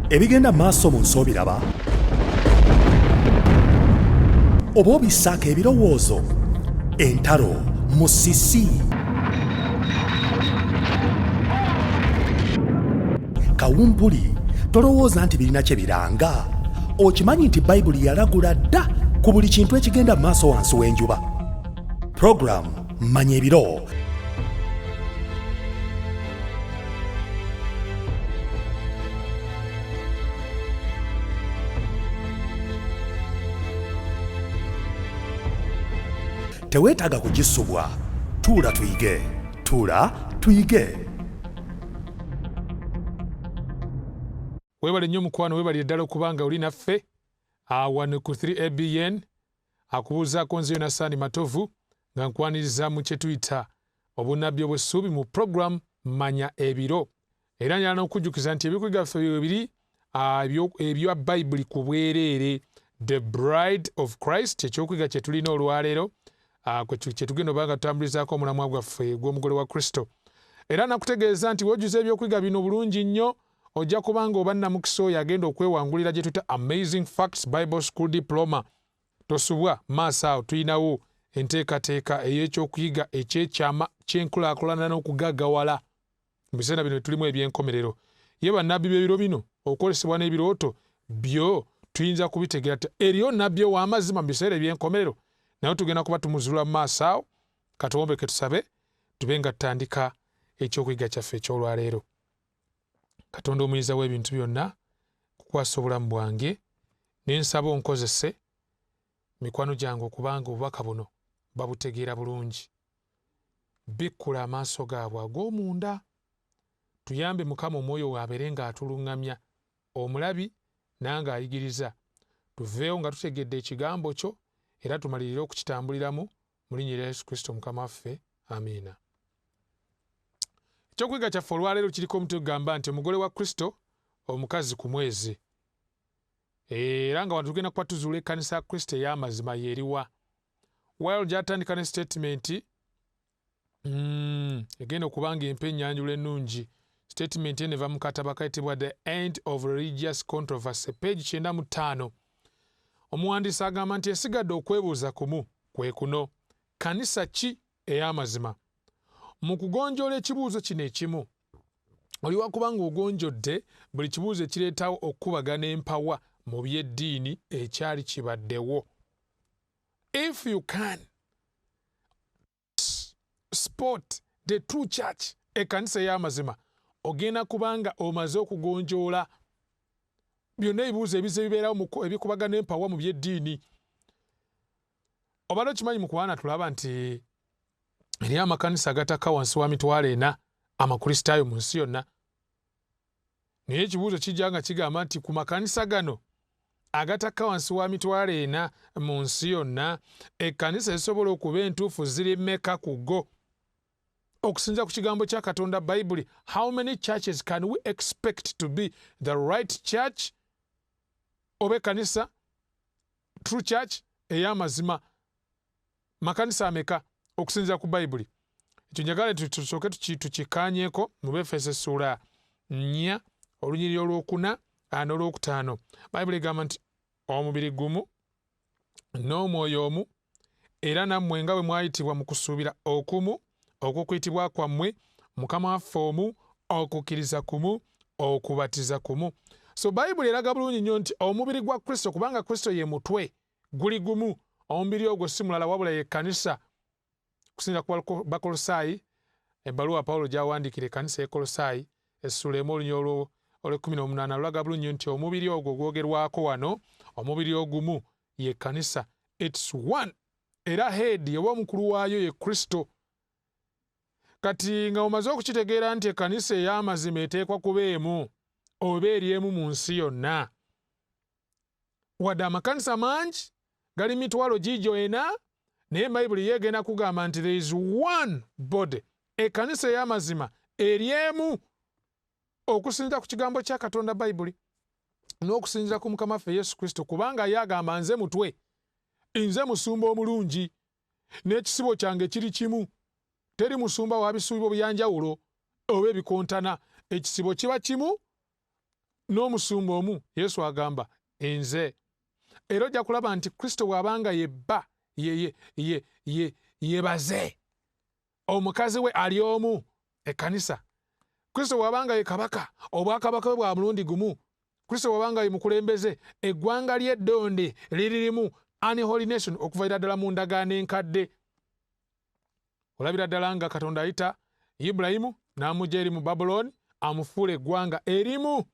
Ebigenda maaso mu nsi obiraba oba obissaako ebirowoozo? Entalo, musisi, kawumpuli, tolowooza nti birina kye biranga. Okimanyi nti Bayibuli yalagula dda ku buli kintu ekigenda mu maaso wansi w'enjuba. Puroguramu Manya Ebiro teweetaaga kugisubwa. Tuula tuyige, tuula tuyige. Webale nnyo mukwano, webalire ddala okuba nga oli naffe wano ku 3ABN. Akubuuzaako nze Yonasaani Matovu nga nkwaniriza mu kye tuyita obunnabbi obw'essuubi mu program Manya Ebiro. Era njala n'okujjukiza nti ebyokuyiga byaffe bye biri ebya Bayibuli ku bwereere, The Bride of Christ, ekyokuyiga kye tulina olwaleero, kye tugenda oba nga tutambulizaako omulamwa gwaffe gw'omugole wa Kristo. Era nakutegeeza nti w'ojjuza ebyokuyiga bino bulungi nnyo, ojja kuba nga oba nnamukisa oyo agenda okwewangulira gye tuyita Amazing Facts Bible School Diploma. Tosubwa, maaso awo tulinawo enteekateeka ey'ekyokuyiga eky'ekyama ky'enkulaakulana n'okugaggawala mu biseera bino tulimu eby'enkomerero. Ye bannabbi b'ebiro bino okwolesebwa n'ebirooto byo tuyinza kubitegeera tutya? Eriyo nnabbi ow'amazima mu biseera eby'enkomerero? Naye tugenda kuba tumuzuula mu maaso awo. Katuwombeke tusabe tube nga tutandika ekyokuyiga kyaffe eky'olwaleero. Katonda omuyinza w'ebintu byonna, kukwasa obulamu bwange ne nsaba onkozese mikwano gyange okubanga obubaka buno babutegeera bulungi. Bikkula amaaso gaabwe ag'omunda. Tuyambe Mukama omwoyo we abeere ng'atuluŋŋamya, omulabi nange ayigiriza. Tuveewo nga tutegedde ekigambo kyo era tumalirire okukitambuliramu mu linnya erya Yesu Kristo Mukama waffe. Amiina. Ekyokuyiga kyaffe olwaleero kiriko omutwe gugamba nti omugole wa Kristo omukazi ku mwezi. Era nga wano tugenda kuba tuzuula ekkanisa ya Kristo ey'amazima y'eriwa. Well, gyatandika ne statement egenda okuba nga empa ennyanjula ennungi. Statement eno eva mu katabo akayitibwa The End of Religious Controversy, page 95. Omuwandiisi agamba nti esigadde okwebuuza kumu kwe kuno: kkanisa ki ey'amazima? Mu kugonjoola ekibuuzo kino ekimu, oli wakuba ng'ogonjodde buli kibuuzo ekireetawo okukubagana empawa mu by'eddiini ekyali kibaddewo. If you can spot the true church, ekkanisa ey'amazima, ogenda kubanga omaze okugonjoola byonna ebibuuzo ebize bibeerawo ebikubagana empawa mu by'eddiini. Obadde okimanyi mu kubaana tulaba nti eriyo amakanisa agatakka wansi wa 400,000 amakristaayo mu nsi yonna. Naye ekibuuzo kijja nga kigamba nti ku makanisa gano agatakka wansi wa 400,000 mu nsi yonna, ekkanisa ezisobola okuba entuufu ziri mmeka ku go? Okusinziira ku kigambo kya Katonda Bayibuli, how many churches can we expect to be the right church oba ekkanisa true church ey'amazima? Makanisa ameka okusinziira ku Bayibuli? Ekyo njagala tusooke tukikkaanyeeko mu Befeso essuula 4 olunyiriri olwokuna n'olwokutaano. Bayibuli egamba nti omubiri gumu n'omwoyo omu, era nammwe nga bwe mwayitibwa mu kusuubira okumu okw'okuyitibwa kwammwe, Mukama waffe omu, okukkiriza kumu, okubatiza kumu. So Bayibuli eraga bulungi nnyo nti omubiri gwa Kristo, kubanga Kristo ye mutwe, guli gumu. Omubiri ogwo si mulala wabula ye kkanisa. Okusinziira ku Bakolosaayi, ebbaluwa Pawulo gy'awandiikira ekkanisa y'e Kolosaayi essuula 1 olunyiriri olw'ekkumi n'omunaana lulaga bulungi nti omubiri ogwo gwogerwako wano, omubiri ogumu, ye kkanisa. It's one. Era head oba omukulu waayo ye Kristo. Kati nga omaze okukitegeera nti ekkanisa ey'amazima eteekwa kuba emu oba eri emu mu nsi yonna, wadde amakanisa mangi gali mitwalo giigyo ena, naye Bayibuli ye egenda kugamba nti there is one body. Ekkanisa ey'amazima eri emu okusinziira ku kigambo kya Katonda Bayibuli n'okusinziira ku Mukama waffe Yesu Kristo, kubanga ye agamba nze mutwe, nze musumba omulungi, n'ekisibo kyange kiri kimu. Teri musumba wa bisuubo byanjawulo oba ebikontana. Ekisibo kiba kimu. N'omusumba omu. Yesu agamba, "Nze." Era ojja kulaba nti Kristo bw'abanga ye bba, ye baze, omukazi we ali omu, ekkanisa. Kristo bw'abanga ye kabaka, obwakabaka bwe bwa mulundi gumu. Kristo bw'abanga ye mukulembeze, eggwanga ly'eddonde liririmu, unholy nation. Okuvaira ddala mu ndagaano enkadde, olabira ddala nga Katonda ayita Ibulayimu n'amugja eri mu Babulooni, amufuula eggwanga erimu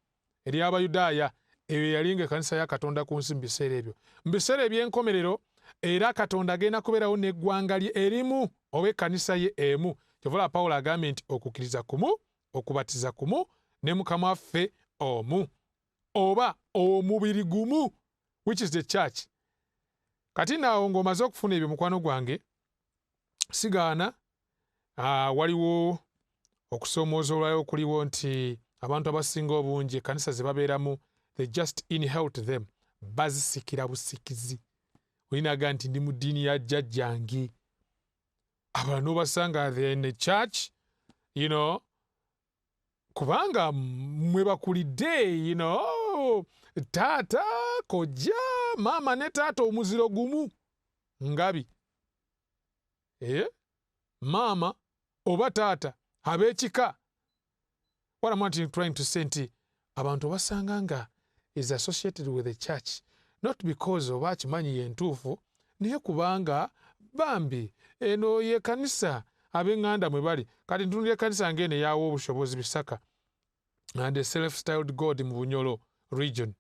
ery'Abayudaaya. Eyo yali nga ekkanisa ya Katonda ku nsi mu biseera ebyo. Mu biseera eby'enkomerero era Katonda agenda kubeerawo n'eggwanga lye erimu oba ekkanisa ye emu. Kyova Pawulo agambye nti okukkiriza kumu, okubatiza kumu, ne Mukama waffe omu, oba omubiri gumu, which is the church. Kati naawo ng'omaze okufuna ebyo, mukwano gwange, sigaana waliwo okusoomooza olwayo okuliwo nti abantu abasinga obungi ekkanisa ze babeeramu, they just inherit them, bazisikira busikizi. Olinaga nti ndi mu ddiini ya jjajjange. Abalala n'obasanga they in the church kubanga mwe bakulidde, taata, kojja, maama ne taata omuziro gumu ngabi, maama oba taata ab'ekika. What am I trying to say? Nti abantu obasanga nga is associated with the church not because oba akimanyi yentuufu, naye kubanga bambi eno ye kanisa ab'eŋŋanda mwe bali. Kati ntunulira ekkanisa ng'eno eyawa obushobozi Bisaka and a self-styled god mu Bunyolo region.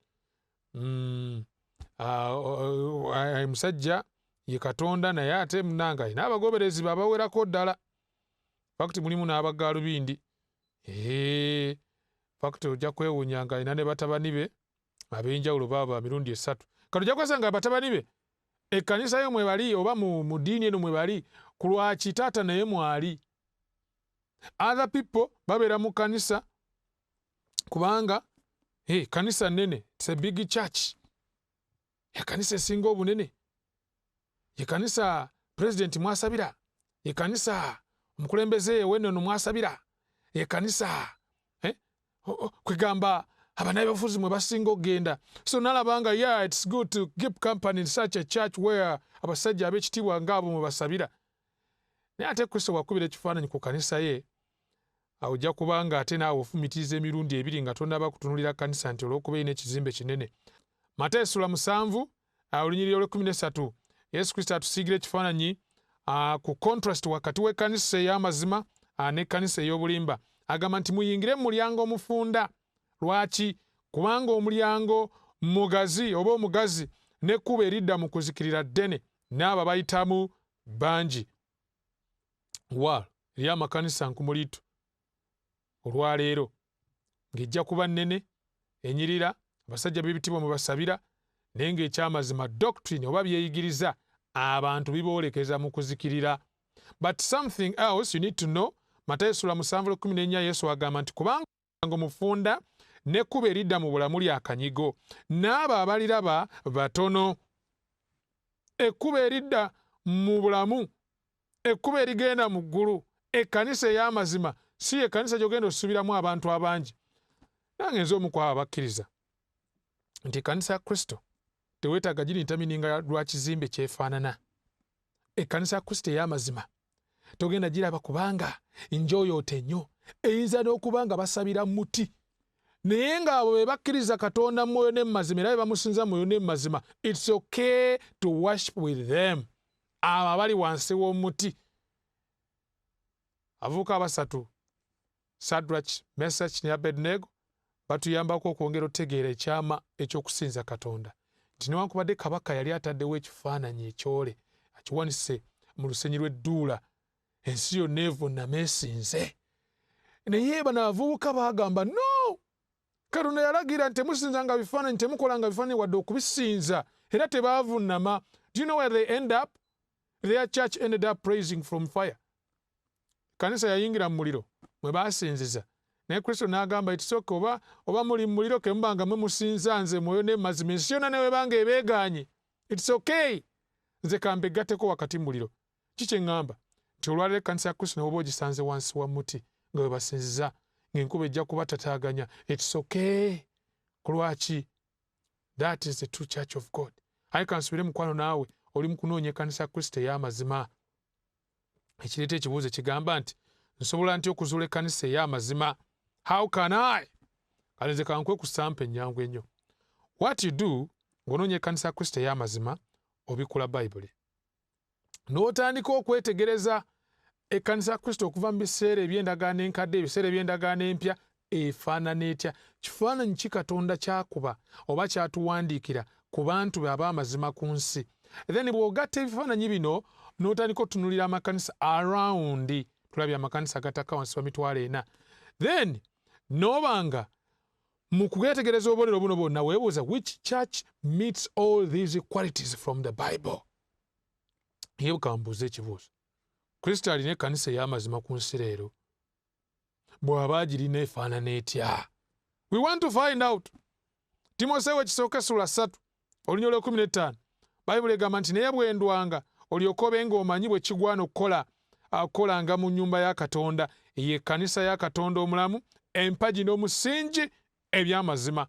Musajja ye Katonda, naye ate munanga alina abagoberezi babawerako ddala. Fact, mulimu n'abagaalubindi. Fact, ojja kwewuunya nga alina ne batabani be ab'enjawulo baaba mirundi esatu. Kati ojja kwesanga batabani be ekkanisa yo mwe bali oba mu ddiini eno mwe bali ku lwaki taata naye mwali. Other people babeera mu kkanisa kubanga, hey, kanisa nnene, it's a big church, ekanisa esinga obunene, ye kanisa pulezidenti mwasabira, ye kanisa omukulembeze w'ennono mwasabira, ye kanisa, eh? Kwegamba abanabyabufuzi mwe basinga okugenda. So nalaba nga, yeah, it's good to keep company in such a church where abasajja ab'ekitiibwa ngaabo mwe basabira. Naye ate Kristo bwakubira ekifaananyi ku kanisa ye, awo ojja kuba nga ate naawe ofumitiriza emirundi ebiri nga tonnaba kutunulira kanisa nti olw'okuba erina ekizimbe kinene. Matayo essula 7, olunyiriri olw'e13, Yesu Kristo atusiigira ekifaananyi ku contrast wakati w'ekkanisa ey'amazima n'ekkanisa ey'obulimba. Agamba nti, "Muyingire mu mulyango omufunda." Lwaki? Kubanga omulyango mugazi oba omugazi, n'ekkubo eridda mu kuzikirira ddene, n'abo bayitamu bangi. Wa eri amakanisa nkumuliitu olwaleero ng'ejja kuba nnene, enyirira, abasajja b'ebitiibwa mwe basabira, naye ng'ekyamazima doctrine oba byeyigiriza abantu biboolekeza mu kuzikirira. But something else you need to know, Matayo sula 7:14, Yesu agamba nti, "Kubanga omufunda, n'ekkubo eridda mu bulamu lyakanyigo, n'abo abaliraba batono." Ekkubo eridda mu bulamu, ekkubo erigenda mu ggulu, ekkanisa ey'amazima si ekkanisa gy'ogenda osubiramu abantu abangi. Nange nze omu ku abo abakkiriza nti ekkanisa ya Kristo teweetaaga gidetermininga lwa kizimbe kyefaanana. Ekkanisa ya Kristo ey'amazima togenda giraba kubanga njoyoota ennyo. Eyinza n'okuba nga basabira muti, naye ng'abo be bakkiriza Katonda mu mwoyo ne mu mazima, era be bamusinza mwoyo ne mu mazima. It's okay to worship with them, abo abali wansi w'omuti. Abavubuka abasatu, Sadrach, Mesach ne Abednego, batuyambako okwongera otutegeera ekyama ekyokusinza Katonda, nti newankubadde kabaka yali ataddewo ekifaananyi ekyole akiwanise mu lusenyi lw'edduula, ensi yonna evunnama esinze, naye bano abavubuka baagamba, "No, Katonda yalagira nti temusinzanga bifaananyi, temukolanga bifaananyi wadde okubisinza." Era tebaavunnama. Do you know where they end up? Their church ended up praising from fire. Kanisa yayingira mu muliro mwe baasinziza, naye Kristo n'agamba, "Ekisooka oba muli mu muliro, kemubanga mwe musinza nze mwoyo ne mazima, ensi yonna newebanga ebeegaanye, it's okay, nze kambegatteko wakati mu muliro." Ki kye ŋŋamba? Nti olwaleero ekkanisa ya Kristo newoba ogisanze wansi wa muti nga we basinziza, ng'enkuba ejja kubatataaganya, it's okay. Ku lwaki? That is the true church of God. Aye kansubire mukwano naawe oli mu kunoonya ekkanisa ya Kristo ey'amazima. Ekireeta ekibuuzo ekigamba nti nsobola ntya okuzuula ekkanisa ey'amazima? How can I? Kale nze kankwe ku sampa ennyangu ennyo. What you do ng'onoonya ekkanisa ya Kristo ey'amazima, obikkula Bayibuli n'otandika okwetegereza ekkanisa ya Kristo okuva mu biseera eby'endagaano enkadde, ebiseera eby'endagaano empya, efaanana etya? Kifaananyi ki Katonda kyakuba oba kyatuwandiikira ku bantu be ab'amazima ku nsi? Then bw'ogatta ebifaananyi bino n'otandika otutunulira amakanisa around, tulabye amakanisa agatakka wansi wa 400,000, then n'obanga mu kugetegereza obubonero buno bwonna weebuuza, which church meets all these qualities from the Bible? Ye kambuuza ekibuuzo, Kristo alina ekkanisa ey'amazima ku nsi leero? Bw'aba agirina, efaanana etya? We want to find out. Timoseewo ekisooka essula 3 olunya olw'e15, Bayibuli egamba nti, "Naye bwendwanga olyoke obe ng'omanyi bwe kigwana okukola okukolanga mu nnyumba ya Katonda, ye ekkanisa ya Katonda omulamu, empagi n'omusingi eby'amazima."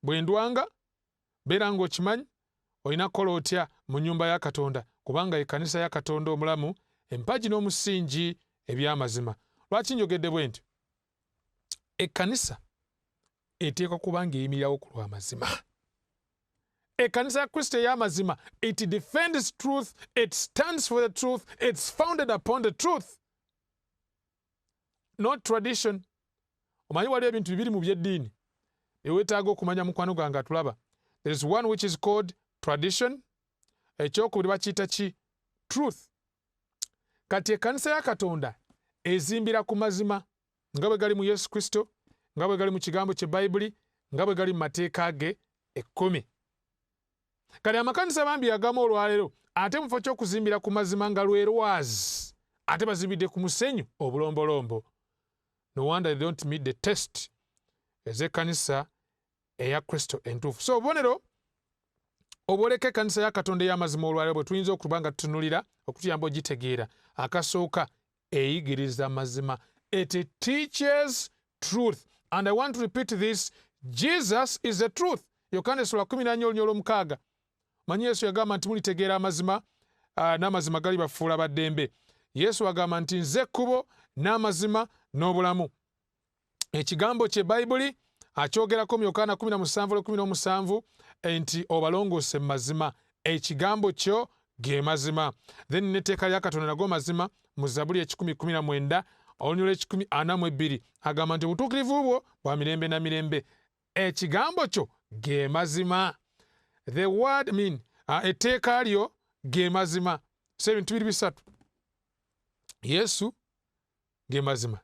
Bwe ndwanga, beera ng'okimanyi olina kukola otya mu nnyumba ya Katonda, kubanga ekkanisa ya Katonda omulamu, empagi n'omusingi eby'amazima. Lwaki njogedde bwe ntyo? Ekkanisa eteekwa kuba ng'eyimirirawo ku lw'amazima. Ekkanisa ya Kristo ey'amazima, it defends truth, it stands for the truth, it's founded upon the truth, not tradition. Omanyi waliwo ebintu bibiri mu byeddiini eweetaaga okumanya, mukwano gwange atulaba. There is one which is called tradition, ekyokubiri bakiyita ki? Truth. Kati ekkanisa ya Katonda ezimbira ku mazima nga bwe gali mu Yesu Kristo, nga bwe gali mu kigambo kye Bayibuli, nga bwe gali mu mateeka ge 10. Kati amakanisa bambi agamu olwaleero, ate mu kifo ky'okuzimbira ku mazima nga lwe lwazi, ate bazimbidde ku musenyu obulombolombo. No wonder they don't meet the test ez'ekkanisa eya Kristo entuufu. So obubonero obwoleka ekkanisa ya Katonda ey'amazima olwaleero bwe tuyinza okuba nga tutunulira okutuyamba ogitegeera, akasooka, eyigiriza mazima. It teaches truth. And I want to repeat this: Jesus is the truth. Yokaana essula 14 olunya olwomukaaga. Manyi Yesu yagamba nti, "Mulitegeera amazima, n'amazima gali bafuula baddembe." Yesu agamba nti, "Nze ekkubo n'amazima n'obulamu." Ekigambo kye Bayibuli akyogerako mu Yokaana 17:17 nti, "Obalongoose mu mazima, ekigambo kyo ge mazima." Then n'etteeka lya Katonda nago mazima. Mu Zabuli 119 olunyolo 142 agamba nti, "Obutuukirivu bwo bwa mirembe na mirembe, ekigambo kyo ge mazima." The word mean etteeka lyo ge mazima. So ebintu biri bisatu: Yesu ge mazima,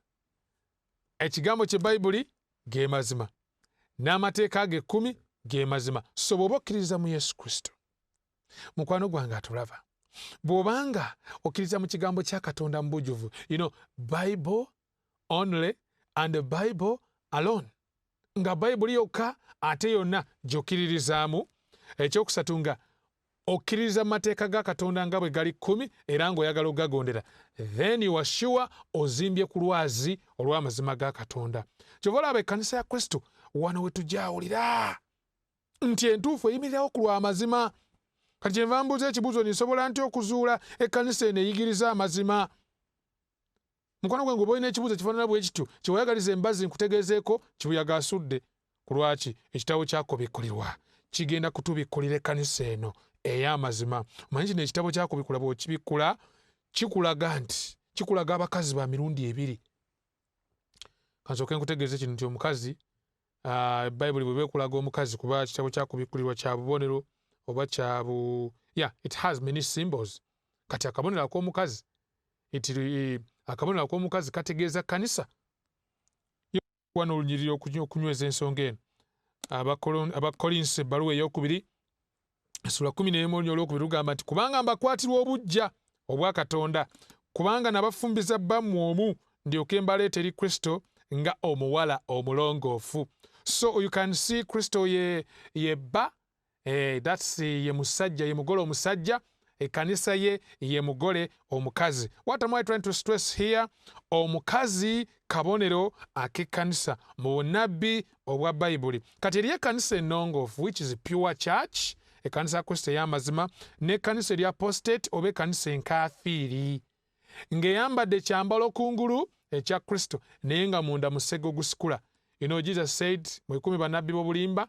ekigambo kye Bayibuli ge mazima, n'amateeka ge 10 ge mazima. So bw'oba okkiririza mu Yesu Kristo, mukwano gwange atulaba, bw'obanga okkiriza mu kigambo kya Katonda mu bujuvu, Bible only and the Bible alone, nga Bayibuli yokka ate yonna gy'okkiririzaamu. Ekyokusatu, nga okkiririza mu mateeka ga Katonda nga bwe gali 10 era ng'oyagala okugagondera, then you are sure ozimbye ku lwazi olw'amazima ga Katonda. Kyova olaba ekkanisa ya Kristo wano we tujawulira nti entuufu eyimirirawo ku lw'amazima. Kati kyenva mbuuza ekibuuzo, nsobola nti okuzuula ekkanisa eno eyigiriza amazima? Mukwano gwange, oba olina ekibuuzo ekifaanana bwe kityo kyewayagaliza embazzi, nkutegeezeeko kibuyaga asudde. Ku lwaki? Ekitabo kyakubikkulirwa kigenda kutubikkulira ekkanisa eno ey'amazima. Omanyi kino ekitabo kyakubikkula bw'okibikkula kikulaga nti kikulaga abakazi ba mirundi ebiri. Kansooke nkutegeeze kino nti omukazi, Bayibuli bwe beekulaga omukazi, kuba kitabo kyakubikkulirwa kya bubonero oba kyabu, yeah, it has many symbols. Kati akabonero ak'omukazi, akabonero ak'omukazi kategeeza kkanisa. Wano olunyiriri okunyweza ensonga eno, Abakolinso ebbaluwa eyokubiri essula 11 olunya olwokubiri lugamba nti, "Kubanga mbakwatirwa obuggya obwa Katonda, kubanga nabafumbiza bbammwe omu, ndyoke mbaleeta eri Kristo nga omuwala omulongoofu." So you can see Kristo ye bba, that's ye musajja, ye mugole omusajja. Ekkanisa ye ye mugole omukazi. What am I trying to stress here? Omukazi kabonero ak'ekkanisa mu bunnabbi obwa Bayibuli. Kati eriyo ekkanisa ennongoofu, which is pure church, ekkanisa ya Kristo ey'amazima, n'ekkanisa eri apostate oba ekkanisa enkafiiri, ng'eyambadde ekyambalo kungulu ekya Kristo naye nga munda musege ogusikula. You know, Jesus said, mwekuume bannabbi b'obulimba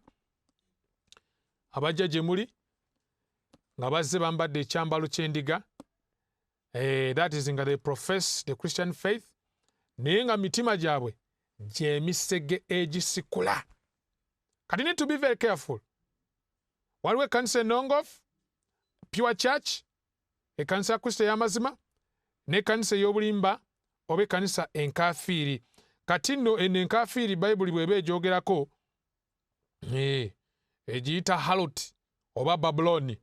abajja gye muli nga bazze bambadde ekyambalo ky'endiga, that is nga they profess the Christian faith, naye nga mitima gyabwe gy'emisege egisikula. Kati need to be very careful. Waliwo ekkanisa ennongoofu, pure church, ekkanisa ya Kristo ey'amazima, n'ekkanisa ey'obulimba oba ekkanisa enkafiiri. Kati nno eno enkafiiri Bayibuli bw'eba egyogerako, egiyita harlot oba Babuloni.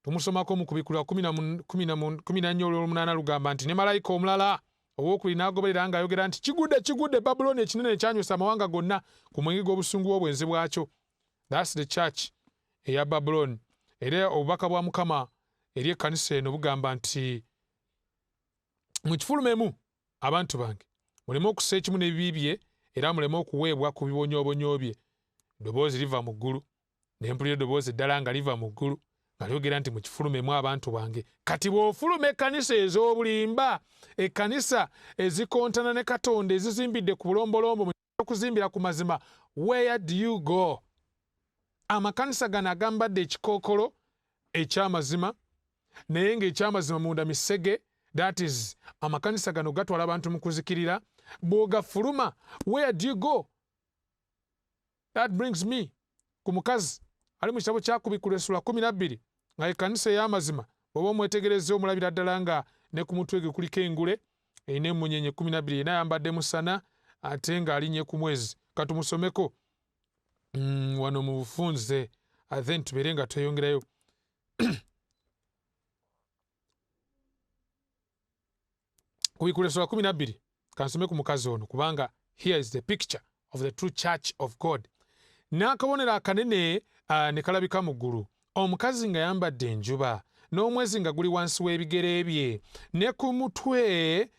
Tumusomako mu Kubikulwa 14 olw'omunaana, lugamba nti, ne malayika omulala owokubiri n'agoberera ng'ayogera nti, kigudde, kigudde Babuloni ekinene ekyanyusa amawanga gonna ku mwenge gw'obusungu bw'obwenzi bwakyo. That's the church eya Babuloni. Era obubaka bwa Mukama eri ekkanisa eno bugamba nti, mukifulumemu, abantu bange, muleme okussa ekimu n'ebibi bye, era muleme okuweebwa ku bibonyoobonyo bye. Eddoboozi liva mu ggulu. Ne mpulira eddoboozi eddala nga liva mu ggulu nga lyogera nti, mukifulumemu, abantu bange. Kati bw'ofuluma ekkanisa ez'obulimba, ekkanisa ezikontana ne Katonda, ezizimbidde ku bulombolombo okuzimbira ku mazima, where do you go? Amakanisa gano agambadde ekikookolo ekyamazima naye ng'ekyamazima munda misege, that is, amakanisa gano gatwala abantu mu kuzikirira. Bw'ogafuluma, where do you go? That brings me ku mukazi ali mu kitabo kya Kubikkula essula 12, nga ekkanisa ey'amazima. Bw'oba omwetegereza, omulabira ddala nga ne ku mutwe gwe kuliko engule erina emunyenye 12, yena ayambadde musana ate ng'alinnye ku mwezi. Katumusomeko wano mu bufunze, then tubeere nga tweyongerayo. Kubikkula essula 12, kansome ku mukazi ono, kubanga here is the picture of the true church of God. N'akabonero akanene ne kalabika mu ggulu, omukazi nga yambadde enjuba, n'omwezi nga guli wansi w'ebigere bye, ne ku mutwe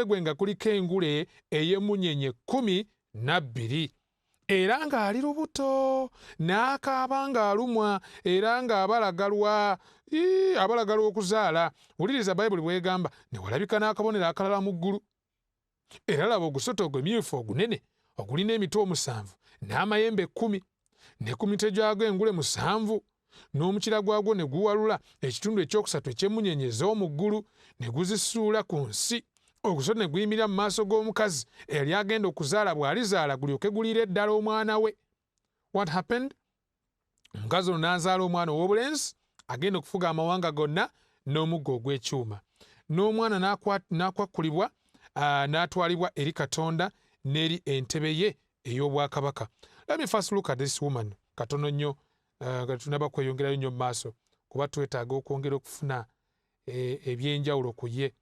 gwe nga kuliko engule ey'emmunyenye 12, era ng'ali lubuto, n'akaaba ng'alumwa era ng'abalagalwa abalagalwa okuzaala. Wuliriza Bayibuli bw'egamba, ne walabika n'akabonero akalala mu ggulu, era laba, ogusota ogwemyufu ogunene ogulina emitwe 7 n'amayembe 10, ne ku mitwe gyagwo engule 7, n'omukira gwagwo ne guwalula ekitundu ekyokusatu eky'emmunyenye ez'omu ggulu ne guzisuula ku nsi. Ogusota ne guyimirira mu maaso g'omukazi eyali agenda okuzaala, bw'alizaala gulyoke guliire eddala omwana we. What happened? Omukazi ono n'azaala omwana ow'obulenzi agenda okufuga amawanga gonna n'omuggo ogw'ekyuma. N'omwana n'akwakkulibwa n'atwalibwa eri Katonda n'eri entebe ye ey'obwakabaka. Let me first look at this woman katono nnyo, nga tunaba kweyongerayo nnyo mu maaso, kuba twetaaga okwongera okufuna ebyenjawulo ku ye.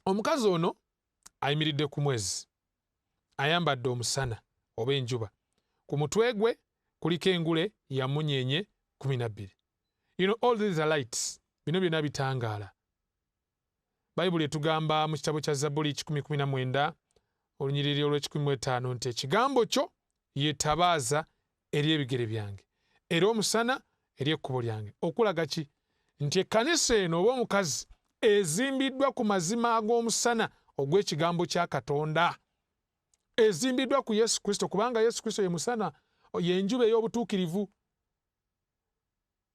Omukazi ono ayimiridde ku mwezi, ayambadde omusana oba enjuba, ku mutwe gwe kuliko engule ya munyenye 12. You know, all these are lights. Bino byonna bitangaala. Bayibuli etugamba mu kitabo kya Zabbuli 119 olunyiriri olw'e15 nti, ekigambo kyo ye ttabaaza eri ebigere byange era omusana eri ekkubo lyange. Okulaga ki? Nti ekkanisa eno oba omukazi ezimbiddwa ku mazima ag'omusana ogw'ekigambo kya Katonda, ezimbiddwa ku Yesu Kristo, kubanga Yesu Kristo ye musana, yenjuba ey'obutuukirivu,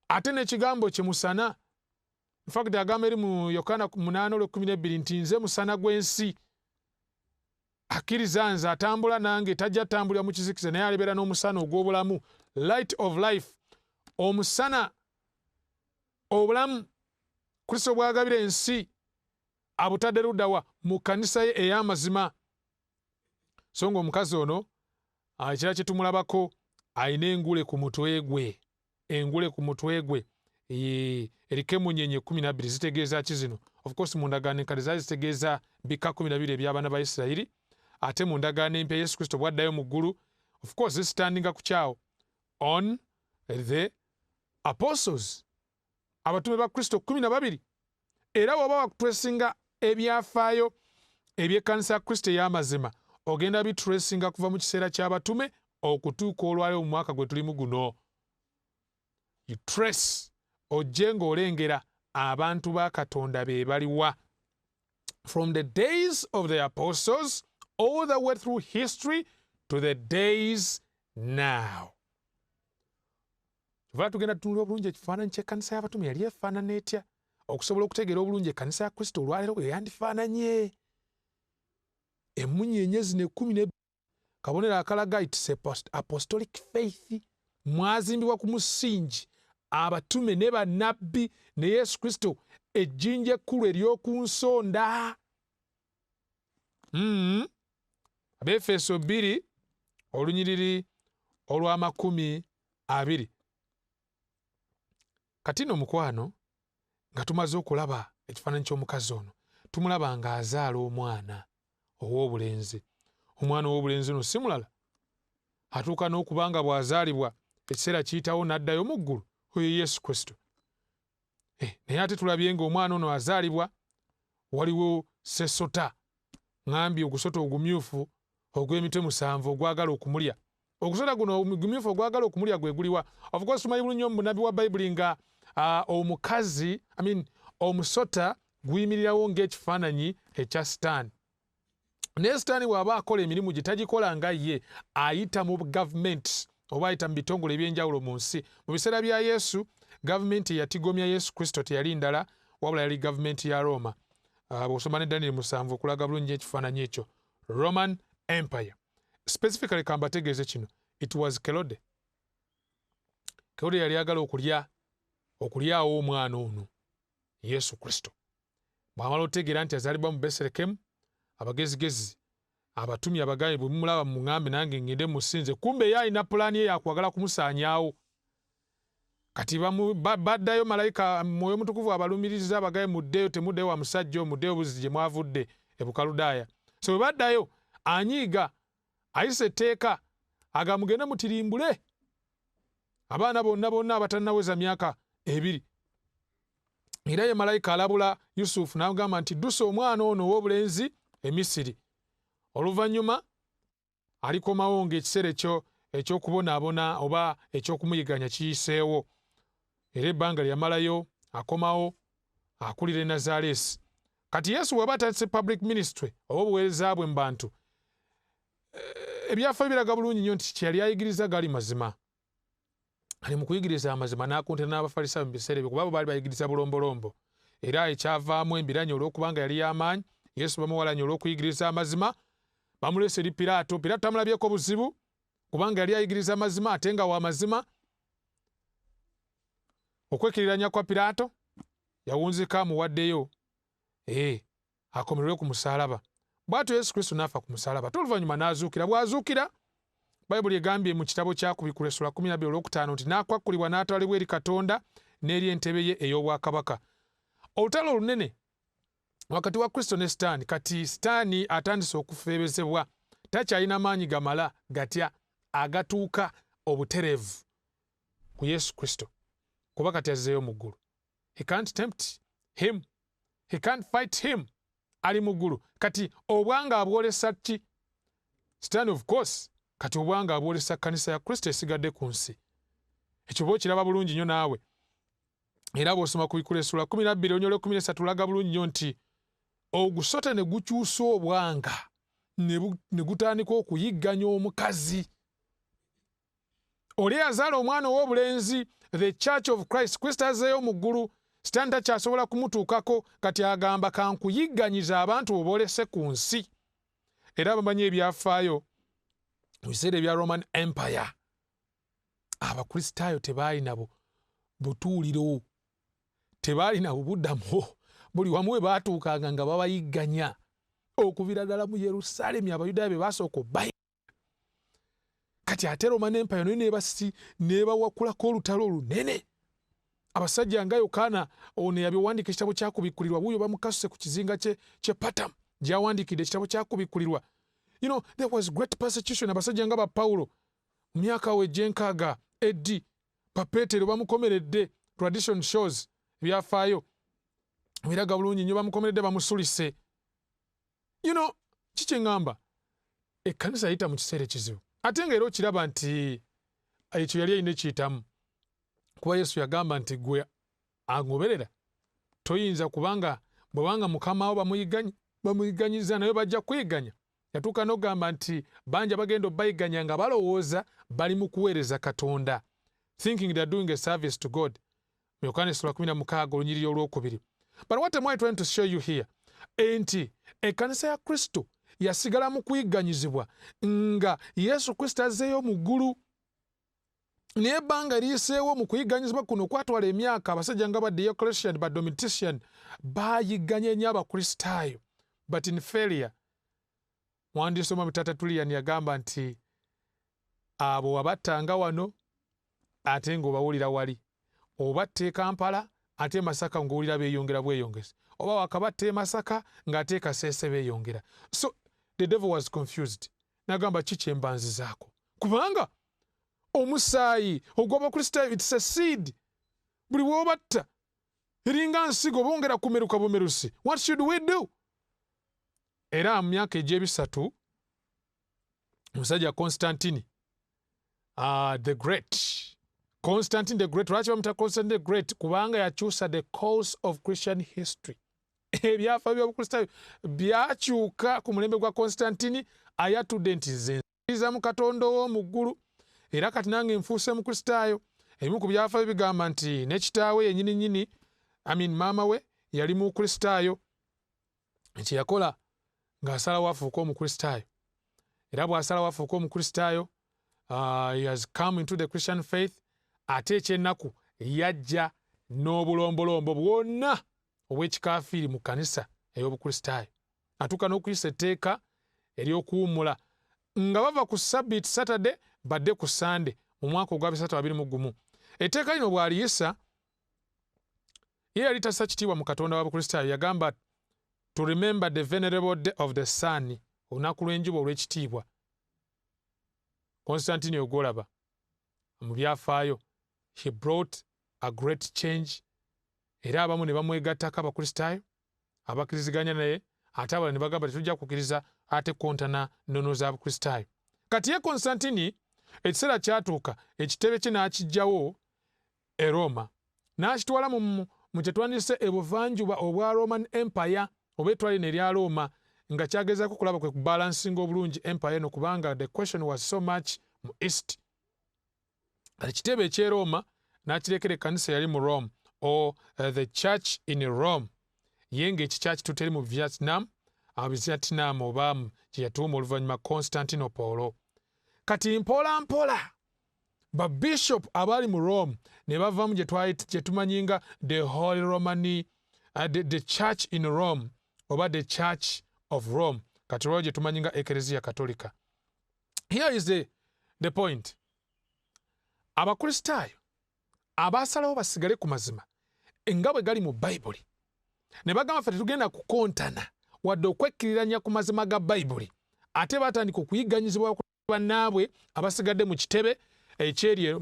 ate n'ekigambo kye musana. In fact, agamba eri mu Yokaana 8 olw'e12 nti, nze musana gw'ensi, akkiriza nze, atambula nange, tajja tambulira mu kizikiza, naye alibeera n'omusana ogw'obulamu. Light of life, omusana, obulamu Kristo bw'agabira ensi abutadde luddawa? Mu kkanisa ye ey'amazima. So nga omukazi ono, ekira kye tumulabako, alina engule ku mutwe gwe, engule ku mutwe gwe eriko emunyenye 12. Zitegeeza ki zino? Of course, mu ndagaano enkadde zaali zitegeeza bika 12 eby'abaana ba Isirayiri. Ate mu ndagaano empya, Yesu Kristo bw'addayo mu ggulu, of course zisitandinga ku kyawo on the apostles. Abatume ba Kristo 12. Era bw'oba wakutracinga ebyafaayo eby'ekkanisa ya Kristo ey'amazima, ogenda bitracinga kuva mu kiseera ky'abatume okutuuka olwaleero mu mwaka gwe tulimu guno. You trace, ojje ng'olengera abantu ba Katonda be baliwa. From the days of the apostles all the way through history to the days now. Kyova tugenda tutunula obulungi ekifaananyi ky'ekkanisa y'abatume yali efaanana etya, okusobola okutegeera obulungi ekkanisa ya Kristo olwaleero bwe yandifaananye. Emmunyeenye zino 10 ne kabonero akalaga its apostolic faith. Mwazimbibwa ku musingi abatume ne bannabbi ne Yesu Kristo, ejjinja ekkulu ery'oku nsonda. Abeefeso 2 olunyiriri olw'ama-20. Kati nno mukwano, nga tumaze okulaba ekifaananyi ky'omukazi ono, tumulaba ng'azaala omwana ow'obulenzi. Omwana ow'obulenzi ono si mulala, atuuka n'okuba nga bw'azaalibwa ekiseera kiyitawo n'addayo mu ggulu, oyo Yesu Kristo. Naye ate tulabye ng'omwana ono azaalibwa waliwo sesota, ŋŋambye ogusota ogumyufu ogw'emitwe 7 ogwagala okumulya. Ogusota guno ogumyufu ogwagala okumulya gwe guliwa? Of course tumanyi bulungi nnyo mu bunnabbi bwa Bayibuli nga omukazi, I mean, omusota guyimirirawo ng'ekifaananyi ekya Sitaani. Naye Sitaani bw'aba akola emirimu gye tagikola nga ye, ayita mu gavumenti oba ayita mu bitongole ebyenjawulo mu nsi. Mu biseera bya Yesu, gavumenti eyatigomya Yesu Kristo teyali ndala wabula yali gavumenti ya Roma. Bw'osoma ne Daniel 7 okulaga bulungi ekifaananyi ekyo, Roman Empire. Specifically kambategeeze kino, it was Kerode. Kerode yali agala okulyawo omwana ono Yesu Kristo. Bw'amala otegeera nti azaalibwa mu Beserekemu, abagezigezi abatumye abagaye, bwe mumulaba muŋŋambe nange ngende musinze. Kumbe ye alina pulaani ye yakwagala kumusaanyaawo. Kati baddayo, malayika Mwoyo Mutukuvu abalumiriza, abagaye, muddeyo, temuddeyo wa musajja, omuddeyo obuzi gye mwavudde e Bukaludaaya. So bwe baddayo, anyiiga, ayisa etteeka aga mugende mutirimbule abaana bonna bonna abatannaweza myaka 2. Era ye malayika alabula Yusufu n'agamba nti ddusa omwana ono ow'obulenzi e Misiri, oluvannyuma alikomawo ng'ekiseera ekyo ekyokubonaabona oba ekyokumuyiganya kiyiseewo. Era ebbanga lyamalayo akomawo akulira e Nazaleesi. Kati Yesu bw'aba atandise public ministry oba obuweereza bwe mu bantu, ebyafaayo biraga bulungi nnyo nti kyeyali ayigiriza gaali mazima. Ali mu kuyigiriza amazima n'akuntana n'Abafalisaayo mu biseera ebyo, kuba bo baali bayigiriza bulombolombo. Era ekyavaamu embiranye olw'okubanga yali y'amaanyi, Yesu bamuwalanye olw'okuyigiriza amazima, bamuleese eri Piraato. Piraato tamulabyeko buzibu kubanga yali ayigiriza amazima ate nga wa mazima. Okwekiriranya kwa Piraato yawunzika amuwaddeyo akomererwe ku musaalaba. Bw'atyo Yesu Kristo n'afa ku musaalaba, ate oluvannyuma n'azuukira. Bw'azuukira, Bayibuli egambye mu kitabo kya Kubikkulwa essula 12 olwokutaano nti n'akwakkulibwa n'atwalibwa eri Katonda n'eri entebe ye ey'obwakabaka. Olutalo olunene wakati wa Kristo ne Sitaani. Kati Sitaani atandise okufeebezebwa, takyalina maanyi gamala gatya agatuuka obutereevu ku Yesu Kristo, kuba kati azzeeyo mu ggulu. He can't tempt him, he can't fight him, ali mu ggulu. Kati obwanga abwolesa ki Sitaani? Of course kati obwanga abwolesa kkanisa ya Kristo esigadde ku nsi. Ekyo oba okiraba bulungi nnyo naawe. Era bw'osoma ku Bikulu essula 12 onyola 13 olaga bulungi nnyo nti ogusota ne gukyusa obwanga ne gutandika okuyigganya omukazi oli azaala omwana ow'obulenzi, the church of Christ. Kristo azzeeyo mu ggulu, Sitaani takyasobola kumutuukako. Kati agamba, kankuyigganyiza abantu oboolese ku nsi. Era bamanyi ebyafaayo mu biseera ebya Roman Empire, Abakristaayo tebaalina butuuliro, tebaalina bubuddamu. Buli wamu we baatuukanga nga babayigganya, okuvira ddala mu Yerusaalemi Abayudaaya be basooka obbayi. Kati ate Roman Empire nayo nebasi nebawakulako olutalo olunene. Abasajja nga Yokaana ono yabiwandiika ekitabo kyakubikkulirwa, buuyo bamukasuse ku kizinga kye Patam gyawandiikidde ekitabo kyakubikkulirwa. There was great persecution. Abasajja nga ba Pawulo mu myaka awo egy'enkaaga AD, Papeetero bamukomeredde, tradition shows. Ebyafaayo biraga bulungi nnyo, bamukomeredde, bamusulise. Kikyeŋŋamba, ekkanisa yayita mu kiseera ekizibu, ate nga era okiraba nti ekyo yali erina ekiyitamu, kuba Yesu yagamba nti gwe agoberera toyinza, kubanga bwebanga mukama wo bamuyiganyiza, naye bajja kuyiganya. Yatuuka n'okugamba nti bangi abagenda obayiganya nga balowooza bali mu kuweereza Katonda, thinking they are doing a service to God, mu Yokaana essula 16 olunyiriri olwokubiri. But what am I trying to show you here? Nti ekkanisa ya Kristo yasigala mu kuyigganyizibwa nga Yesu Kristo azzeeyo mu ggulu, naye ebbanga liyiseewo mu kuyigganyizibwa kuno kwatwala emyaka. Abasajja nga ba Diocletian, ba Domitian bayigganya ennyo Abakristaayo, but in failure. Muwandiisi omwami Tertullian yagamba nti abo wabattanga wano ate ng'obawulira wali, obatta e Kampala ate e Masaka ng'owulira beeyongera bweyongezi, oba wakabatta e Masaka ng'ate e Kaseese beeyongera. So the devil was confused, n'agamba, ki kyembanzizaako? Kubanga omusaayi ogw'Abakristaayo, it's a seed, buli bw'obatta eringa nsigo, bongera kumeruka bumerusi. What should we do? Era mu myaka egy'ebisatu, omusajja Constantini the Great, Constantine the Great. Lwaki bamuta Constantine the Great? Kubanga yakyusa the course of Christian history. Ebyafa by'Obukristaayo byakyuka ku mulembe gwa Constantini. Ayatudde nti nze nzikiriza mu Katonda ow'omu ggulu, era kati nange nfuuse Mukristaayo. Ebimu ku byafaayo bigamba nti ne kitaawe yennyini nnyini, I mean maama we, yali Mukristaayo. Kyeyakola ng'asalawo afuuke Omukristaayo, era bw'asalawo afuuke Omukristaayo, he has come into the Christian faith. Ate ekyennaku, yajja n'obulombolombo bwonna obw'ekikafiiri mu kkanisa ey'Obukristaayo. Atuuka n'okuyisa etteeka ery'okuwummula nga bava ku Sabbiiti, Saturday, badde ku Sande, mu mwaka ogwa 321. Etteeka lino bw'aliyisa, ye yali tassa kitiibwa mu Katonda wa Bukristaayo. Yagamba to remember the venerable day of the sun, olunaku lw'enjuba olw'ekitiibwa. Constantine ogwolaba mu byafaayo, he brought a great change, era abamu ne bamwegattako, Abakristaayo abakkiriziganya naye, ate abalala ne bagamba tetujja kukkiriza ate kontana nnono za Bukristaayo. Kati ye Constantini ekiseera kyatuuka ekitebe kye n'akijjawo e Roma, n'akitwala mu kyetwandise ebuvanjuba obwa Roman Empire, oba ettwale lino erya Roma, nga kyagezaako kulaba kwe kubalansinga obulungi empire eno, kubanga the question was so much mu east. Kati kitebe eky'e Roma n'akirekera ekkanisa yali mu Rome, or the church in Rome. Ye ng'ekikya kituteri mu Vietnam, Vietnam, oba gye yatuuma oluvannyuma Constantinople. Kati mpola mpola babishop abaali mu Rome ne bavamu gye tumanyi nga the Holy Roman, the church in Rome, oba the Church of Rome, kati olwo gye tumanyi nga Ekereziya Katolika. Here is the point. Abakristaayo abasalawo basigale ku mazima nga bwe gali mu Bayibuli, ne bagamba ffe tetugenda kukontana wadde okwekkiriranya ku mazima ga Bayibuli, ate batandika okuyigganyizibwa bannaabwe abasigadde mu kitebe ekyeri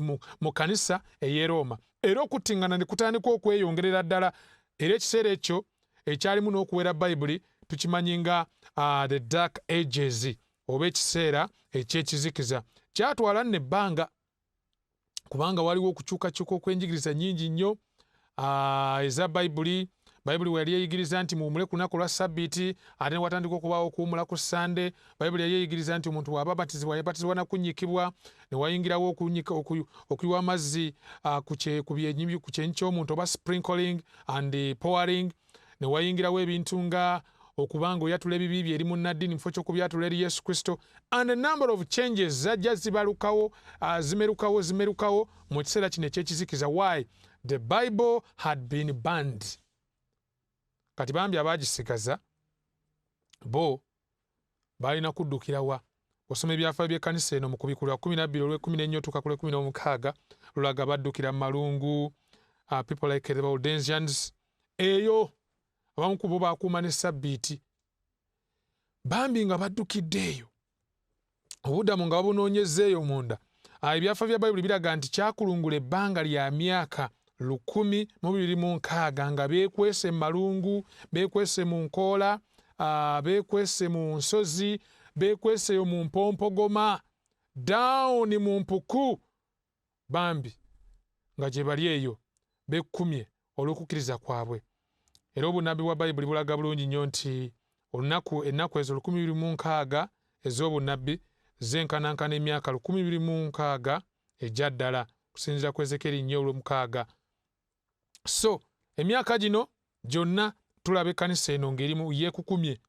mu kanisa ey'e Rooma, era okuttiŋŋana ne kutandika okweyongerera ddala. Era ekiseera ekyo ekyalimu n'okuwera Bayibuli tukimanyi nga the Dark Ages, oba ekiseera ekyekizikiza. Kyatwala nno ebbanga, kubanga waliwo okukyukakyuka okw'enjigiriza nnyingi nnyo eza Bayibuli. Bayibuli we yali eyigiriza nti muwumule ku lunaku lwa Sabbiiti, ate ne watandika okubaawo okuwumula ku Sande. Bayibuli yali eyigiriza nti omuntu bw'aba abatizibwa, yabatizibwa na kunnyikibwa, ne wayingirawo okuyiwa amazzi ku kyenyi ky'omuntu, oba sprinkling and pouring, ne wayingirawo ebintu nga okubanga oyatula ebibi bye eri munnaddiini mu kifo ky'okubyatula eri Yesu Kristo, and a number of changes zajja zibalukawo, zimerukawo, zimerukawo mu kiseera kino ekyekizikiza. Why? The Bible had been banned. Kati bambi abagisigaza bo balina kuddukira wa? Osoma ebyafaayo by'ekkanisa eno mu Kubikulwa 12 olw'14 otuuka ku lw'16, lulaga baddukira mu malungu, people like the Waldensians. Eyo abamu ku bo bakuuma ne Sabbiiti, bambi nga baddukidde eyo, obuddamu nga babunoonyezza eyo munda. Ebyafa bya Bayibuli biraga nti kyakulungula ebbanga lya myaka 1260 nga beekwese mu malungu, beekwese mu nkoola, beekwese mu nsozi, beekweseyo mu mpompogoma, down mu mpuku, bambi nga gye bali eyo bekkumye olw'okukkiriza kwabwe. Era obunnabbi bwa Bayibuli bulaga bulungi nnyo nti olunaku ennaku ezo 1260 ez'obunnabbi zenkanankana emyaka 1260 ejja ddala kusinziira ku Ezekyeri 4:6. So emyaka gino gyonna tulaba ekkanisa eno ng'erimu yeekukumye.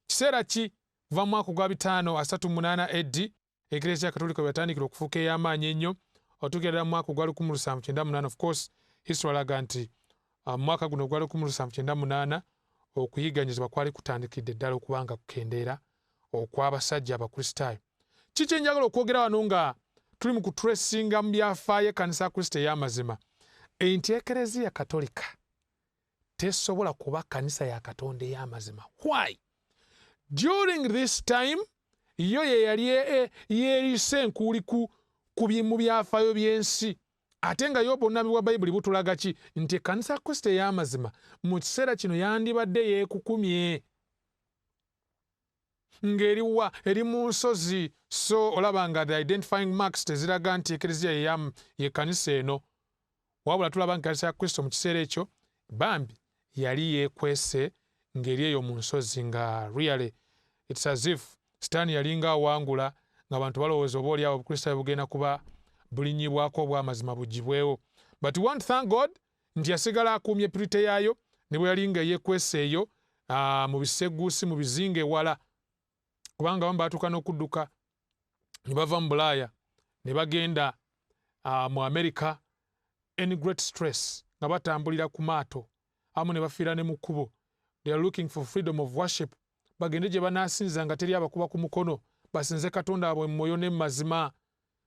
Kiseera ki kuva mu mwaka gwa 538 AD Eklezia Katolika bwe yatandikira okufuuka ey'amaanyi ennyo otuukira ddala mu mwaka gwa 1798. Of course history alaga nti mu mwaka guno gwa 1798 okuyigganyizibwa kwali kutandikidde ddala okuba nga kukendeera okw'abasajja Abakristaayo. Kiki njagala okwogera wano nga tuli mu kutresinga mu byafaayo ekkanisa ya Kristo ey'amazima, nti Eklezia Katolika tesobola kuba kkanisa ya Katonda ey'amazima. Why? During this time yo ye yali yeeriisa enkuuli ku mu byafaayo by'ensi, ate nga yo obunnabbi bwa Bayibuli butulaga ki nti ekkanisa ya Kristo ey'amazima mu kiseera kino yandibadde yeekukumye ng'eriwa eri mu nsozi. So olaba nga the identifying marks teziraga nti Eklezia y'ekkanisa eno, wabula tulaba nga ekkanisa ya Kristo mu kiseera ekyo bambi yali yeekwese ng'eri eyo mu nsozi, nga really it's as if Sitaani yalinga awangula, ng'abantu balowooza oba oliawo Obukristaayo bugenda kuba bulinnyibwako obw'amazima bugibwewo. But we want to thank God nti yasigala akuumye purity yaayo ne bwe yali nga yeekwese eyo mu biseguusi, mu bizinga ewala, kubanga abamu baatuuka n'okudduka ne bava mu Bulaaya ne bagenda mu America in great stress, nga batambulira ku maato, abamu ne bafiira ne mu kkubo. They are looking for freedom of worship, bagende gye banaasinza nga teri abakuba ku mukono, basinze Katonda waabwe mu mwoyo ne mu mazima.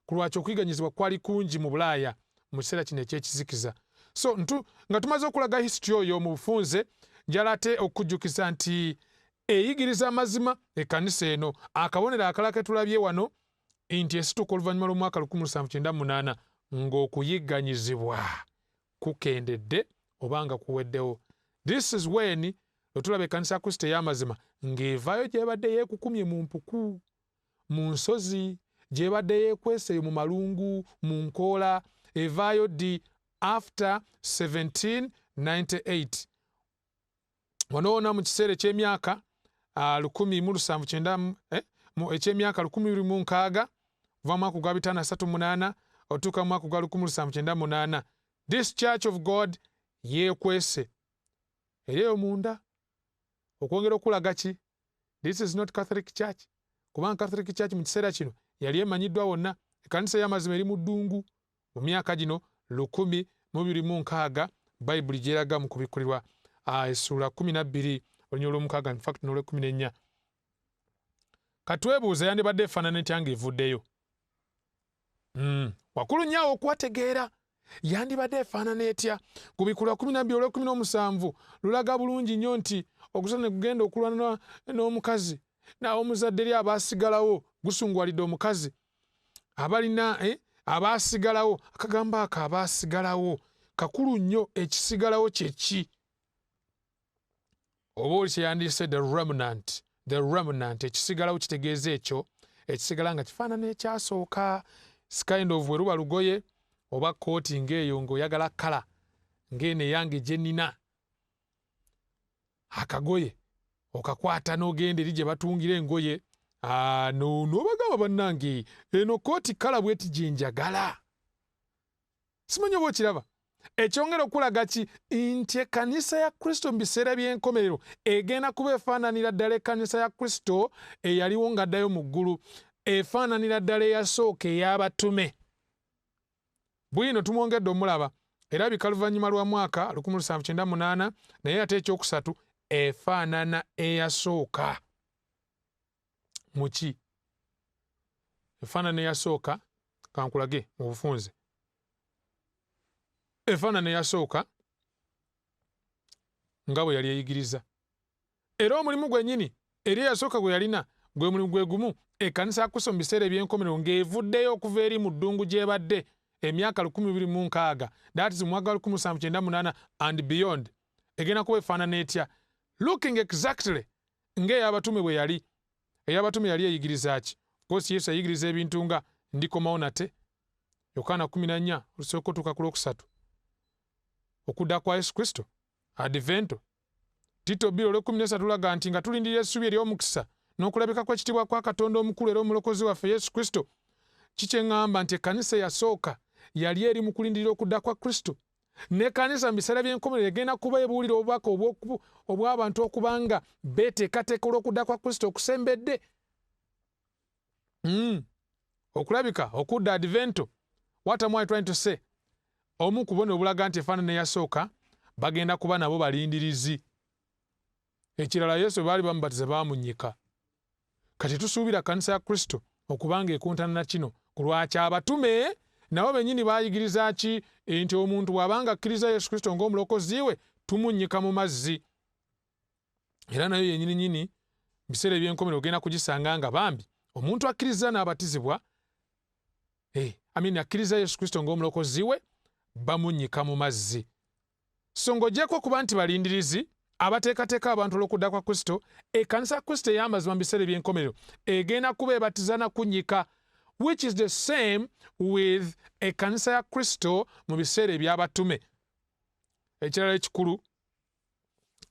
Ku lwaki okuyiganyizibwa kwali kungi mu Bulaaya mu kiseera kino ekyekizikiza. So nga tumaze okulaga history oyo mu bufunze, njala ate okujjukiza nti eyigiriza amazima ekkanisa eno. Akabonero akalala ke tulabye wano nti esituka oluvannyuma lw'omwaka 1798 ng'okuyigganyizibwa kukendedde oba nga kuweddewo. This is when lwe tulaba ekkanisa ya Kristo ey'amazima ng'evaayo gy'ebadde yeekukumye mu mpuku, mu nsozi, gy'ebadde yeekweseyo mu malungu, mu nkoola. Evaayo ddi? After 1798. Wano wonna mu kiseera eky'emyaka 1790, eky'emyaka 1260, kuva mu mwaka gwa 538 otuuka mu mwaka gwa 1798, this Church of God yeekwese eri eyo munda. Okwongera okulaga ki this is not Catholic Church, kubanga Catholic Church mu kiseera kino yali emanyiddwa wonna. Ekkanisa ey'amazima eri mu ddungu mu myaka gino 1260 Bayibuli gyeraga mu Kubikkulirwa essuula 12 olunyiriri olw'omukaaga, in fact n'olwekumi n'ennya. Katwebuuza, yandibadde efaanana etya ng'evuddeyo? Wakulu nnyo awo okwategeera yandibadde efaanana etya. Kubikkulwa 12 olw'e17 lulaga bulungi nnyo nti ogusota ne gugenda okulwana n'omukazi n'ab'omuzadde eri abaasigalawo, gusunguwalidde omukazi abalina abaasigalawo. Akagambo ako abaasigalawo kakulu nnyo. Ekisigalawo kyeki? Oba oli kyeyandiise the remnant. The remnant, ekisigalawo, kitegeeza ekyo ekisigala nga kifaanana ekyasooka. Kind of bwe luba lugoye oba kooti ng'eyo ng'oyagala colour ng'eno eyange gye nnina, akagoye okakwata n'ogenda eri gye batungira engoye, n'obagamba, "Bannange, eno kooti colour bweti gye njagala." Simanyi oba okiraba. Ekyongera okulaga ki nti ekkanisa ya Kristo mu biseera by'enkomerero egenda kuba efaananira ddala ekkanisa ya Kristo eyaliwo ng'addayo mu ggulu, efaananira ddala eyasooka ey'abatume. Bwino tumwongedde omulaba erabika luvannyuma lwa mwaka 1798. Naye ate ekyokusatu, efaanana eyasooka muki? Efaanana eyasooka, kankulage mu bufunze, efaanana eyasooka nga bwe yali eyigiriza, era omulimu gwennyini eri eyasooka gwe yalina gwe mulimu gwe gumu. Ekkanisa ya Kristo mu biseera ebyenkomerero ng'evuddeyo okuva eri mu ddungu gy'ebadde Emyaka 2060, that is mwaka 1798 and beyond, egenda kuba efaanana etya? Looking exactly ng'ey'abatume bwe yali. Ey'abatume yali eyigiriza ki? Of course Yesu yayigiriza ebintu nga ndikomawo nate, Yokaana 14 olusooka otuuka ku lwokusatu, okudda kwa Yesu Kristo, Advento. Tito 2 olw'ekkumi n'essatu lulaga nti nga tulindirira essuubi ery'omukisa n'okulabika kw'ekitiibwa kwa Katonda omukulu era omulokozi waffe Yesu Kristo. Kikyeŋŋamba nti ekkanisa eyasooka yali eri mu kulindirira okudda kwa Kristo, n'ekkanisa mu biseera by'enkomerero egenda kuba ebuulira obubaka obw'abantu okuba nga beeteekateeka olw'okudda kwa Kristo okusembedde. Okulabika okudda, Advento. What am I trying to say? Omu ku bubonero obulaga nti efaanana eyasooka, bagenda kuba nabo balindirizi. Ekirala, Yesu bwe baali bamubatiza baamunnyika. Kati tusuubira kkanisa ya Kristo okubanga ekontana na kino. Ku lwaki abatume nabo bennyini baayigiriza ki? Nti omuntu bw'abanga akkiriza Yesu Kristo ng'omulokozi we, tumunnyika mu mazzi. Era nayo yennyini nnyini mu biseera eby'enkomerero ogenda kugisanga nga bambi omuntu akkiriza n'abatizibwa, I mean, akkiriza Yesu Kristo ng'omulokozi we, bamunnyika mu mazzi. So ng'ogyeko okuba nti balindirizi abateekateeka abantu olw'okudda kwa Kristo, ekkanisa ya Kristo ey'amazima mu biseera eby'enkomerero egenda kuba ebatiza na kunnyika, which is the same with ekkanisa ya Kristo mu biseera eby'abatume. Ekirala ekikulu,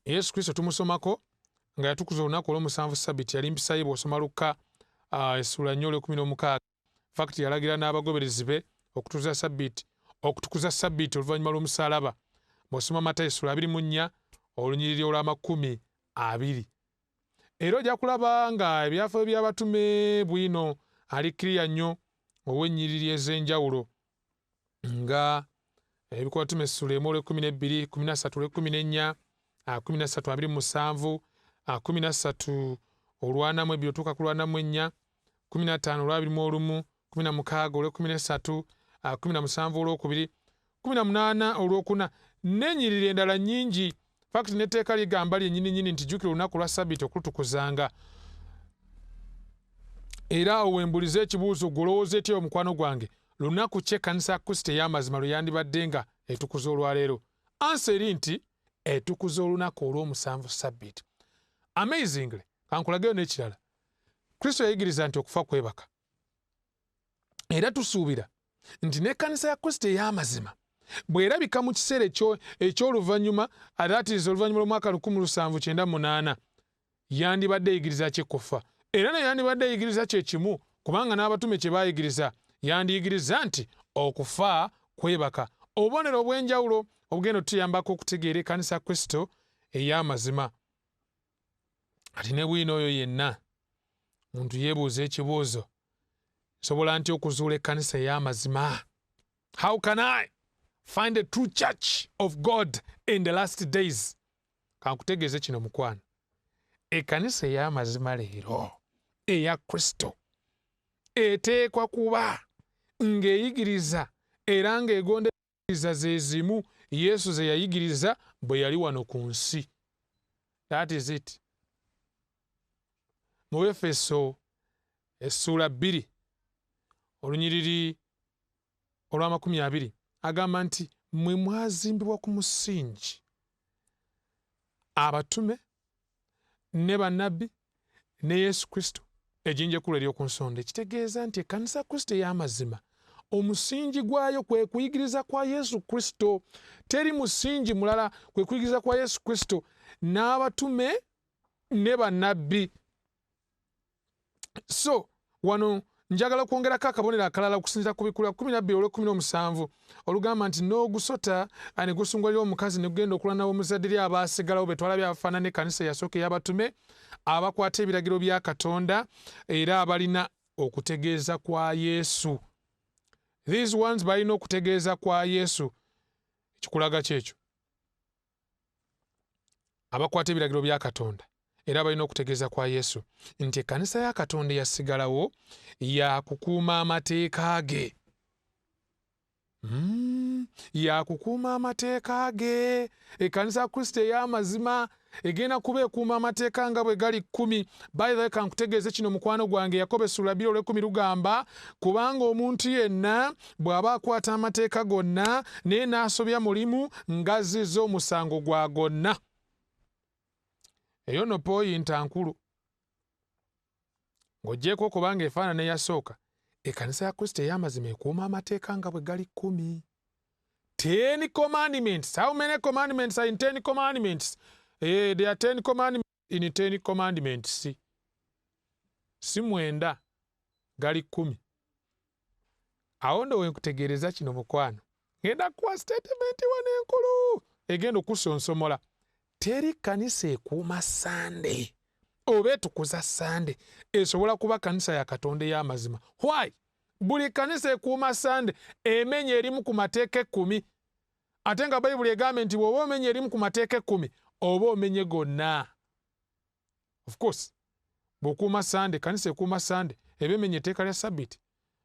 Yesu Kristo tumusomako nga yatukuza olunaku olw'omusanvu, Sabiti. Yali mpisa ye. Bw'osoma Lukka essula 4 olw'16, fact yalagira n'abagoberezi be okutukuza Sabiti, okutukuza Sabiti oluvannyuma lw'omusaalaba. Bw'osoma Matayo essula 24 olunyiriri olw'amakumi 20, era ojja kulaba nga ebyafaayo by'abatume bwino ali kiriya nnyo ow'ennyiriri ez'enjawulo, nga Ebikubatume essula 1 olw'ekkumi n'ebbiri, 13 olw'ekkumi n'ennya, 13 27, 13 olw'ana mu 2 otuuka ku lw'ana mu 4, 15 olw'abiri mu olumu, 16 olw'ekkumi n'essatu, 17 olw'okubiri, 18 olw'okuna, n'ennyiriri endala nnyingi. Fact n'etteeka ligamba lyennyini nnyini nti jjukira olunaku lwa Sabbiiti okulutukuzanga. Era awo wembuliza ekibuuzo, gw'olowooza etya, omukwano gwange, lunaku ki ekkanisa ya Kristo ey'amazima lwe yandibadde nga etukuza olwaleero? Answer eri nti etukuza olunaku olw'omusanvu, Sabbiiti. Amazingly, kankulageyo n'ekirala, Kristo yayigiriza nti okufa kwebaka. Era tusuubira nti n'ekkanisa ya Kristo ey'amazima bw'erabika mu kiseera eky'oluvannyuma, that is oluvannyuma lw'omwaka 1798, yandibadde eyigiriza ki kufa? Era naye yandibadde eyigiriza kyekimu, kubanga n'abatume kye baayigiriza. Yandiyigiriza nti okufa kwebaka. Obubonero obw'enjawulo obugenda otuyambako okutegeera ekkanisa ya Kristo ey'amazima. Ati ne bwino oyo yenna muntu yeebuuza ekibuuzo, nsobola nti okuzuula ekkanisa ey'amazima? How can I find a true church of God in the last days? Kankutegeeze kino, mukwano, ekkanisa ey'amazima leero eya Kristo eteekwa kuba ng'eyigiriza era ng'egondeza ze zimu Yesu ze yayigiriza bwe yali wano ku nsi. That is it. Mu Efeso essuula 2 olunyiriri olw'amakumi 20 agamba nti mmwe mwazimbibwa ku musingi abatume ne bannabbi ne Yesu Kristo ejjinja ekkulu ery'oku nsonda. Ekitegeeza nti ekkanisa Kristo ey'amazima omusingi gwayo kwe kuyigiriza kwa Yesu Kristo. Teri musingi mulala, kwe kuyigiriza kwa Yesu Kristo n'abatume ne bannabbi. So wano njagala kwongerako akabonero akalala okusinziira ku Bikula 12 olw'ekkumi n'omusanvu olugamba nti n'ogusota ne gusungwalira omukazi ne gugenda okulwana omuzadde ly abaasigalawo be twalabye abafaanana ekkanisa eyasooka ey'abatume, abakwata ebiragiro bya Katonda era abalina okutegeeza kwa Yesu. These ones balina okutegeeza kwa Yesu. Ekikulaga kyekyo, abakwata ebiragiro bya Katonda era balina okutegeeza kwa Yesu, nti ekkanisa ya Katonda eyasigalawo yakukuuma amateeka ge. Yakukuuma amateeka ge. Ekkanisa ya Kristo ey'amazima Egenda kuba ekuuma amateeka nga bwe gali 10. By the way, kankutegeeze kino mukwano gwange, Yakobo essula 2:10 lugamba, kubanga omuntu yenna bw'aba akwata amateeka gonna naye n'asobya mulimu, ngazizza omusango gwa gonna. Eyo no point nkulu. Ng'oggyeeko okubanga efaanana eyasooka, ekkanisa ya Kristo ey'amazima ekuuma amateeka nga bwe gali 10. 10 commandments. How many commandments are in 10 commandments? There are 10 commandments in 10 commandments. Si 9, gali 10. Awo ndo wenkutegeereza kino mukwano. Ngenda kuwa statement wano enkulu egenda okusonsomola. Teri kanisa ekuuma Sande oba etukuza Sande esobola kuba kanisa ya Katonda ey'amazima. Why? Buli kanisa ekuuma Sande emenya erimu ku mateeka 10, ate nga Bayibuli egambye nti bw'oba omenya erimu ku mateeka 10 oba omenye gonna. Of course, bw'okuuma Sande, kanisa ekuuma Sande eba emenya etteeka lya Sabbiiti,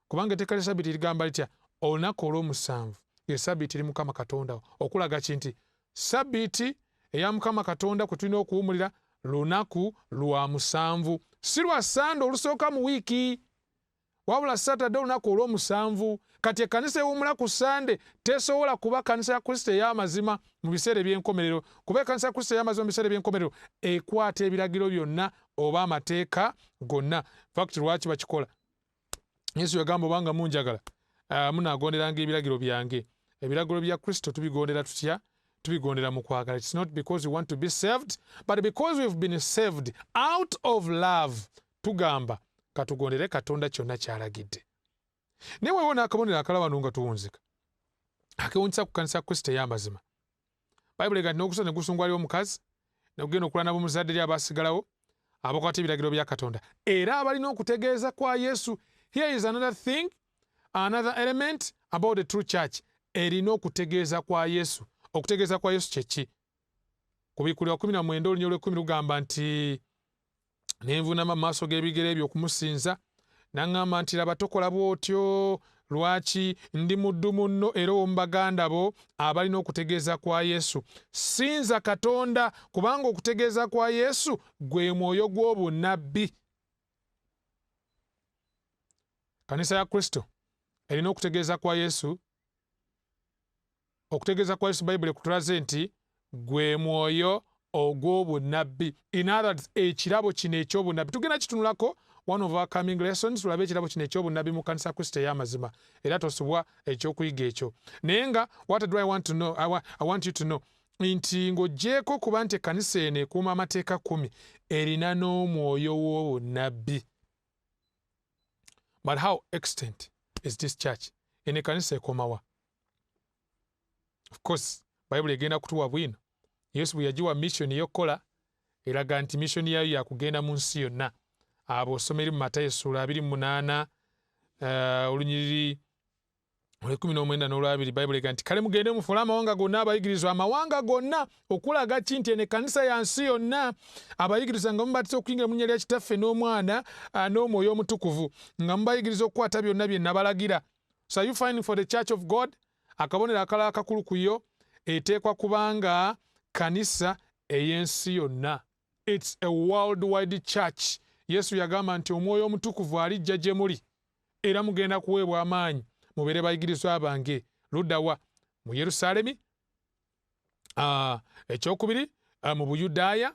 kubanga etteeka lya Sabbiiti ligamba litya? Olunaku olw'omusanvu ye Sabbiiti eri Mukama Katonda. Okulaga ki nti Sabbiiti eya Mukama Katonda kwe tulina okuwumulira lunaku lwa 7, si lwa Sande olusooka mu wiiki, wabula Saturday olunaku olw'omusanvu. Kati ekkanisa ewummula ku Sande tesobola kuba kanisa ya Kristo ey'amazima mu biseera eby'enkomerero, kuba ekkanisa ya Kristo ey'amazima mu biseera eby'enkomerero ekwata ebiragiro byonna oba amateeka gonna. Fact, lwaki bakikola? Yesu yagamba, obanga munjagala munaagonderanga ebiragiro byange. Ebiragiro bya Kristo tubigondera tutya? Tubigondera mu kwagala. It's not because we want to be saved, but because we've been saved out of love. Tugamba katugondere Katonda kyonna kyalagidde. Naye waliwo n'akabonero akalala wano nga tuwunzika, akewunyisa ku kanisa ya Kristo ey'amazima. Bayibuli ega nti n'okusa ne gusungwalira omukazi ne kugenda okulwana b'omuzadde eri abaasigalawo abakwata ebiragiro bya Katonda era abalina okutegeeza kwa Yesu. Here is another thing, another element about the true church. Erina okutegeeza kwa Yesu. Okutegeeza kwa Yesu kye ki? Kubikkulirwa 19 olunyiriri olw'ekumi lugamba nti, nenvunama mu maaso g'ebigere ebyo okumusinza, n'aŋŋamba nti, laba, tokola bw'otyo. Lwaki? Ndi muddu munno era ow'omu baganda bo abalina okutegeeza kwa Yesu. Sinza Katonda, kubanga okutegeeza kwa Yesu gwe mwoyo gw'obunnabbi. Kanisa ya Kristo erina okutegeeza kwa Yesu. Okutegeeza kwa Yesu Bayibuli ekutulaze nti gwe mwoyo ogw'obunnabbi. In other words, ekirabo kino eky'obunnabbi tugenda kitunulako one of our coming lessons, tulabe ekirabo kino eky'obunnabbi mu kanisa ya Kristo ey'amazima, era tosubwa ekyokuyiga ekyo. Naye nga what do I want to know? I want you to know nti ng'oggyeeko kuba nti ekkanisa eno ekuuma amateeka 10, erina n'omwoyo w'obunnabbi. But how extent is this church? Eno ekkanisa ekomawa? Of course, Bayibuli egenda kutuwa bwino. Yesu bwe yagiwa mission ey'okukola, eraga nti mission yayo yakugenda mu nsi yonna. Abo osoma eri mu Matayo essula 28, olunyiriri olw'19 n'olwabiri, Bayibuli ega nti, kale mugende mufuule amawanga gonna abayigirizwa. Amawanga gonna okulaga ki nti eno ekkanisa ya nsi yonna. Abayigiriza nga mubatiza okuyingira mu linnya lya Kitaffe n'Omwana n'Omwoyo Omutukuvu, nga mubayigiriza okukwata byonna bye nabalagira. So you find for the church of God, akabonero akalala akakulu ku yo, eteekwa kubanga kanisa ey'ensi yonna. It's a worldwide church. Yesu yagamba nti Omwoyo Omutukuvu alijja gye muli, era mugenda kuweebwa amaanyi mubeere bayigirizwa bange. Luddawa? Mu Yerusaalemi, ekyokubiri mu Buyudaaya.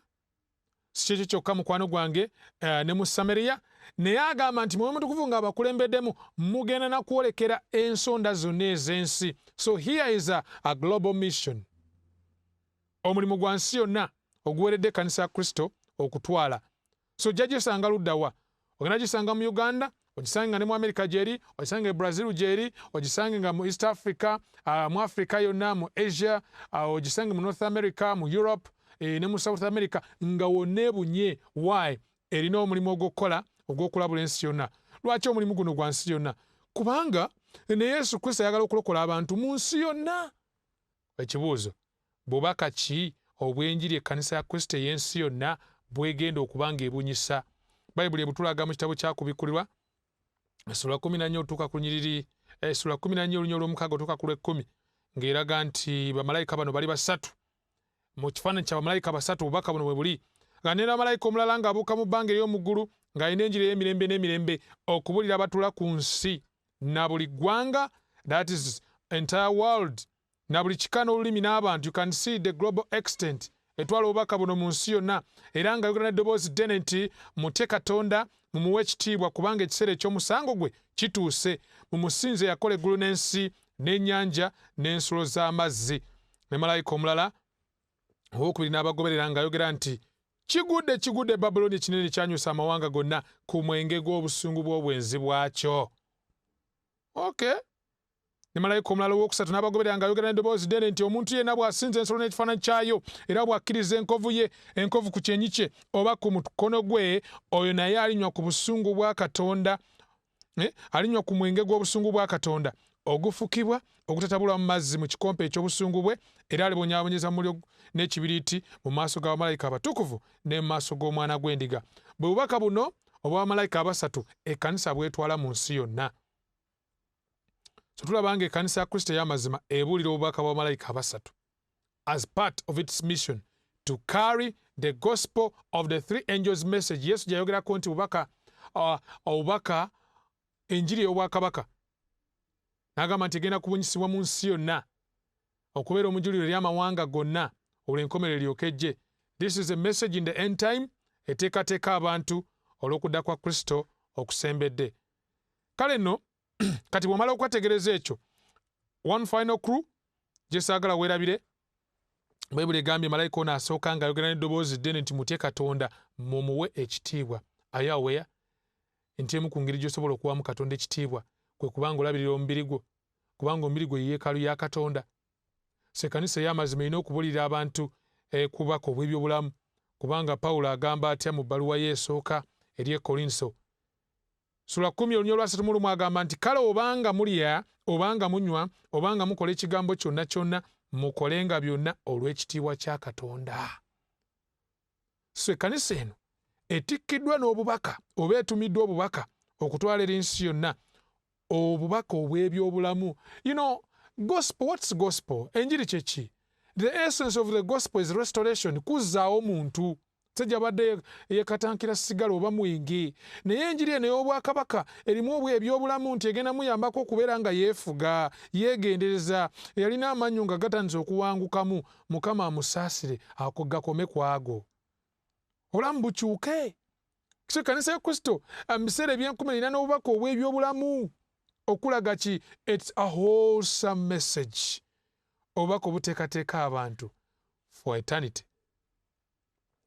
Si kyekyo kyokka mukwano gwange, ne mu Samariya. Naye agamba nti Mwoyo Mutukuvu ng'abakulembeddemu mugenda nakwolekera ensonda zonna ez'ensi. So here is a global mission, omulimu gwa nsi yonna oguweredde ekkanisa ya Kristo okutwala. So ojja gisanga luddawa? Ogenda gisanga mu Uganda, ogisange nga ne mu America gyeri, ogisange e Brazil gyeri, ogisange nga mu East Africa, mu Africa yonna, mu Asia, ogisange mu North America, mu Europe, ne mu South America, nga wonna ebunye. Why? Erina omulimu ogw'okukola ogw'okulabula ensi yonna. Lwaki omulimu guno gwa nsi yonna? Kubanga ne Yesu Kristo ayagala okulokola abantu mu nsi yonna. Ekibuuzo, bubaka ki obw'enjiri ekkanisa ya Kristo ey'ensi yonna bwegenda okuba ng'ebunyisa? Bayibuli ebutulaga mu kitabo kya Kubikkulirwa essula 14 otuuka ku nyiriri, essula 14 olunya olw'omukaaga otuuka ku lw'ekkumi, ng'eraga nti bamalayika bano bali basatu. Mu kifaananyi kya bamalayika basatu obubaka buno bwe buli nga ne malayika omulala ng'abuuka mu bbanga ery'omu ggulu ng'alina enjiri ey'emirembe n'emirembe okubuulira abatula ku nsi na buli ggwanga, that is entire world, na buli kika n'olulimi n'abantu. You can see the global extent etwala obubaka buno mu nsi yonna. Era nga yogera n'eddoboozi ddene nti, "Mutye Katonda, mumuwe ekitiibwa, kubanga ekiseera eky'omusango gwe kituuse. Mumusinze yakola eggulu n'ensi n'ennyanja n'ensulo z'amazzi." Ne malayika omulala owokubiri n'abagoberera ng'ayogera nti, "Kigudde, kigudde Babuloni ekinene, kyanyusa amawanga gonna ku mwenge gw'obusungu bw'obwenzi bwakyo." Okay, ne malayika omulala owokusatu n'abagoberera ng'ayogera n'eddoboozi ddene nti, "Omuntu yenna bw'asinza ensolo n'ekifaananyi kyayo, era bw'akkiriza enkovu ye, enkovu ku kyenyi kye oba ku mukono gwe, oyo naye alinywa ku busungu bwa Katonda, alinywa ku mwenge gw'obusungu bwa Katonda ogufukibwa ogutatabulwa mu mazzi mu kikompe eky'obusungu bwe, era alibonyaabonyeza mu muliro n'ekibiriiti mu maaso g'abamalayika abatukuvu ne mu maaso g'Omwana gw'Endiga." Bwe bubaka buno obw'abamalayika abasatu ekkanisa bwetwala mu nsi yonna. So tulaba nga ekkanisa ya Kristo ey'amazima ebuulira obubaka bw'abamalayika abasatu as part of its mission to carry the gospel of the three angels message. Yesu gyayogerako nti bubaka, obubaka enjiri ey'obwakabaka, n'agamba nti egenda kubunyisibwa mu nsi yonna okubeera omujuliro eri amawanga gonna, olwo enkomerero eryoke ejje. This is a message in the end time eteekateeka abantu olw'okudda kwa Kristo okusembedde. Kale nno kati bw'omala okwetegereza ekyo, one final clue gyesaagala weerabire. Bayibuli egambye malayika ono asooka ng'ayogera n'eddoboozi ddene nti, "Mutye Katonda, mumuwe ekitiibwa." Are you aware nti emu ku ngeri gy'osobola okuwamu Katonda ekitiibwa kwe kubanga olabirira omubiri gwo, kubanga omubiri gwo ye yeekaalu ya Katonda? So ekkanisa ey'amazima erina okubulira abantu kubaka obw'ebyobulamu, kubanga Pawulo agamba atya mu bbaluwa ye esooka eri Ekolinso, sula 10 olunya olwa 31? Agamba nti, "Kale obanga mulya obanga munywa obanga mukola ekigambo kyonna kyonna, mukolenga byonna olw'ekitiibwa kya Katonda." So ekkanisa eno etikkiddwa n'obubaka oba etumiddwa obubaka okutwala eri ensi yonna, obubaka obw'ebyobulamu. Gospel, what's gospel? Enjiri kyeki? The essence of the gospel is restoration, kuzzaawo muntu. Sajja abadde yekatankira sigala oba mwenge, naye enjiri eno ey'obwakabaka erimu ebyobulamu nti egenda muyambako okubeera nga yeefuga, yeegendereza. Yalina amannyo nga gatandise okuwangukamu, Mukama amusaasire, ako gakome ku ago, obulamu bukyuke. So ekkanisa ya Kristo mu biseera ebyenkumi erina n'obubaka obw'ebyobulamu okulaga ki? It's a wholesome message, obubaka obuteekateeka abantu for eternity.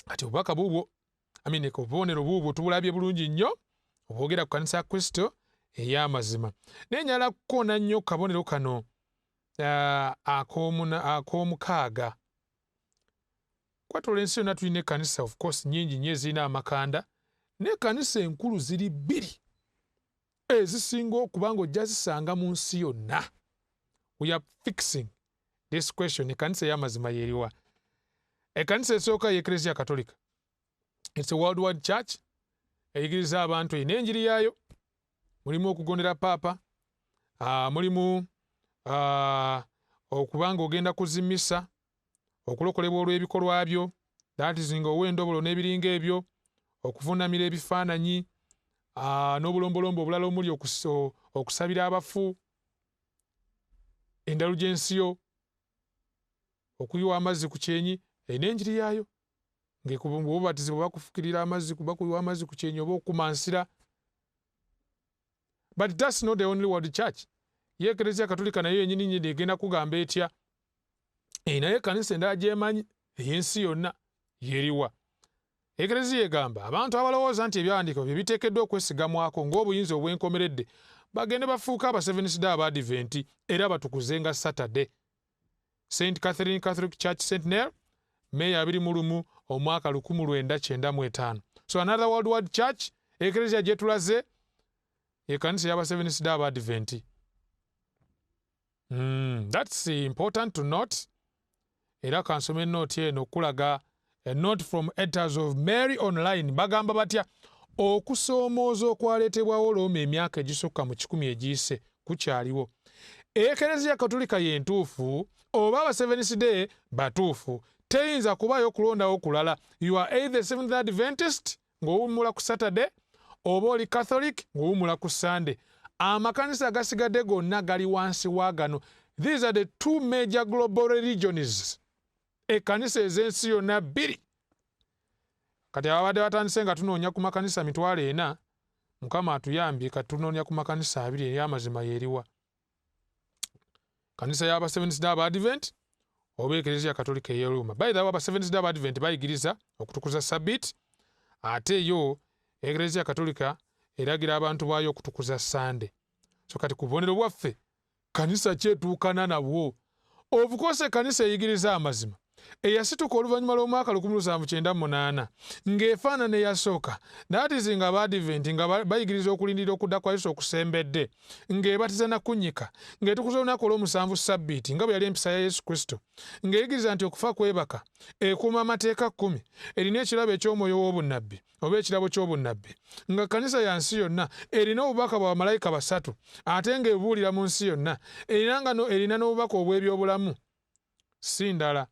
Kati obubaka buubwo, I mean, obubonero buubwo tubulabye bulungi nnyo obwogera ku kanisa ya Kristo ey'amazima. Naye njagala kukoona nnyo kabonero kano ak'omukaaga. Kwatoola ensi yonna tulina ekkanisa, of course, nnyingi nnyo ezirina amakanda, naye ekkanisa enkulu ziri bbiri ezisinga okuba nga ojja zisanga mu nsi yonna. We are fixing this question: ekkanisa ey'amazima yeeriwa? Ekkanisa esooka ye Eklezia Katolika. It's a worldwide church eyigiriza abantu, erina enjiri yaayo, mulimu okugondera paapa, mulimu okuba nga ogenda kuzimisa, okulokolebwa olw'ebikolwa byo, that is nga ow'endobolo n'ebiringa ebyo, okuvunamira ebifaananyi, n'obulombolombo obulala omuli okusabira abafu, endulgensiyo, okuyiwa amazzi ku kyenyi. Erina enjiri yaayo ng'obubatizibwa bakufukirira amazzi, bakuyiwa amazzi ku kyenyi oba okumansira. But that's not the only world church. Ye Eklezia Katolika nayo yenyini nyini egenda kugamba etya? Naye ekkanisa endala gyemanyi ey'ensi yonna yeriwa? Ekereziya egamba abantu abalowooza nti ebyawandiikibwa bye biteekeddwa okwesigamwako ng'obuyinza obwenkomeredde bagende bafuuke Abaseventh-day Abadiventi era batukuzenga Saturday. St Catherine Catholic Church Sentinel, May 21, omwaka 1995. So another worldwide church, ekereziya gyetulaze, yekanisa y'Abaseventh-day Abadiventi. That's important to note. Era kansome note eno okulaga, a note from editors of Mary Online. Bagamba batya? "Okusoomooza okwaleetebwawo Rooma emyaka egisukka mu 100 egiyise kukyaliwo. Ekereziya Katolika yentuufu oba Abaseventh-day batuufu? Teyinza kubaayo kulondawo kulala. You are either Seventh Adventist ng'owummula ku Saturday, oba oli Catholic ng'owummula ku Sunday. Amakanisa agasigadde gonna gali wansi wa gano. These are the two major global religions, ekkanisa ez'ensi yonna bbiri. Kati ababadde batandise nga tunoonya ku makanisa 40,000, Mukama atuyambye, kati tunoonya ku makanisa abiri. Eryamazima yeeriwa? Kanisa y'aba Seventh Day Advent oba Ekereziya Katolika ey'Eroma? By the way, aba Seventh Day Advent bayigiriza okutukuza Sabit, ate yo Ekereziya Katolika eragira abantu baayo okutukuza Sande. So kati ku bubonero bwaffe, kanisa kyetuukana nabwo? Of course ekkanisa eyigiriza amazima eyasituka oluvannyuma lw'omwaka 1798 ng'efaanana eyasooka, that is nga Abaadiventi nga bayigiriza okulindirira okudda kwa Yesu okusembedde, ng'ebatiza na kunnyika, ng'etukuza olunaku olw'omusanvu Sabbiiti nga bwe yali empisa ya Yesu Kristo, ng'eyigiriza nti okufa kwebaka, ekuuma amateeka 10, erina ekirabo eky'omwoyo w'obunnabbi oba ekirabo ky'obunnabbi, nga kkanisa ya nsi yonna, erina obubaka bwa bamalayika basatu ate ng'ebuulira mu nsi yonna, erina nga erina n'obubaka obw'ebyobulamu, si ndala.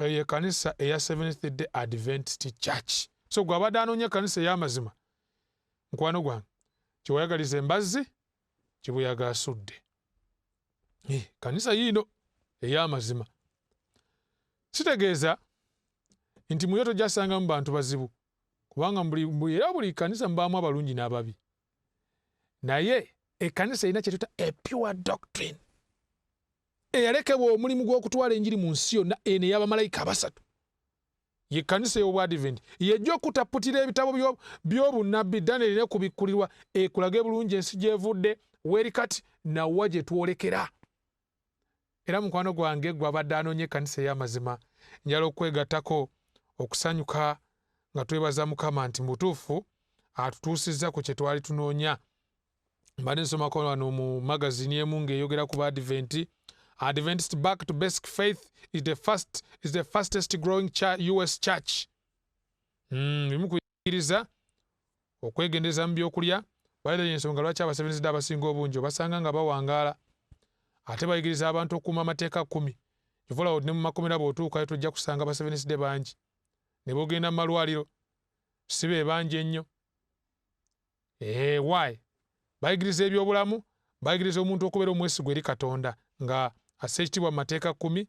Eyo ekkanisa eya Seventh Day Adventist Church. So gwe abadde anoonya ekkanisa ey'amazima, mukwano gwange, kiwayagaliza embazzi kibuyaga asudde. Kanisa yiino ey'amazima. Kitegeeza nti muyo tojasangamu bantu bazibu, kubanga era buli kanisa mubaamu abalungi n'ababi, naye ekkanisa erina kyetuta a pure doctrine, eyalekebwa omulimu gw'okutwala enjiri mu nsi yonna, eno ey'abamalayika abasatu, ye kkanisa ey'Obwadiventi. Yejja okutaputira ebitabo by'obunnabbi Danieri ne Kubikkulirwa, ekulage bulungi ensi gy'evudde, weeri kati, nawa gye twolekera. Era mukwano gwange, gwe abadde anoonya ekkanisa ey'amazima, njala okwegattako okusanyuka nga twebaza Mukama nti mu butuufu atutuusizza ku kye twali tunoonya. Mbadde nsomako wano mu magazini emu ng'eyogera ku Baadiventi. Adventist back to basic faith is the fastest growing US church. Bimu kuyigiriza okwegendereza mu byokulya. Balira ensonga lwaki Abasevenizidde abasinga obungi obasanga nga bawangaala. Ate bayigiriza abantu okukuuma amateeka 10. Kyova ne mu makomera bw'otuukayo tojja kusanga Abasevenizidde bangi, ne bw'ogenda mu malwaliro si be bangi ennyo. Why? Bayigiriza ebyobulamu, bayigiriza omuntu okubeera omwesigwa eri Katonda nga assa ekitiibwa mu mateeka 10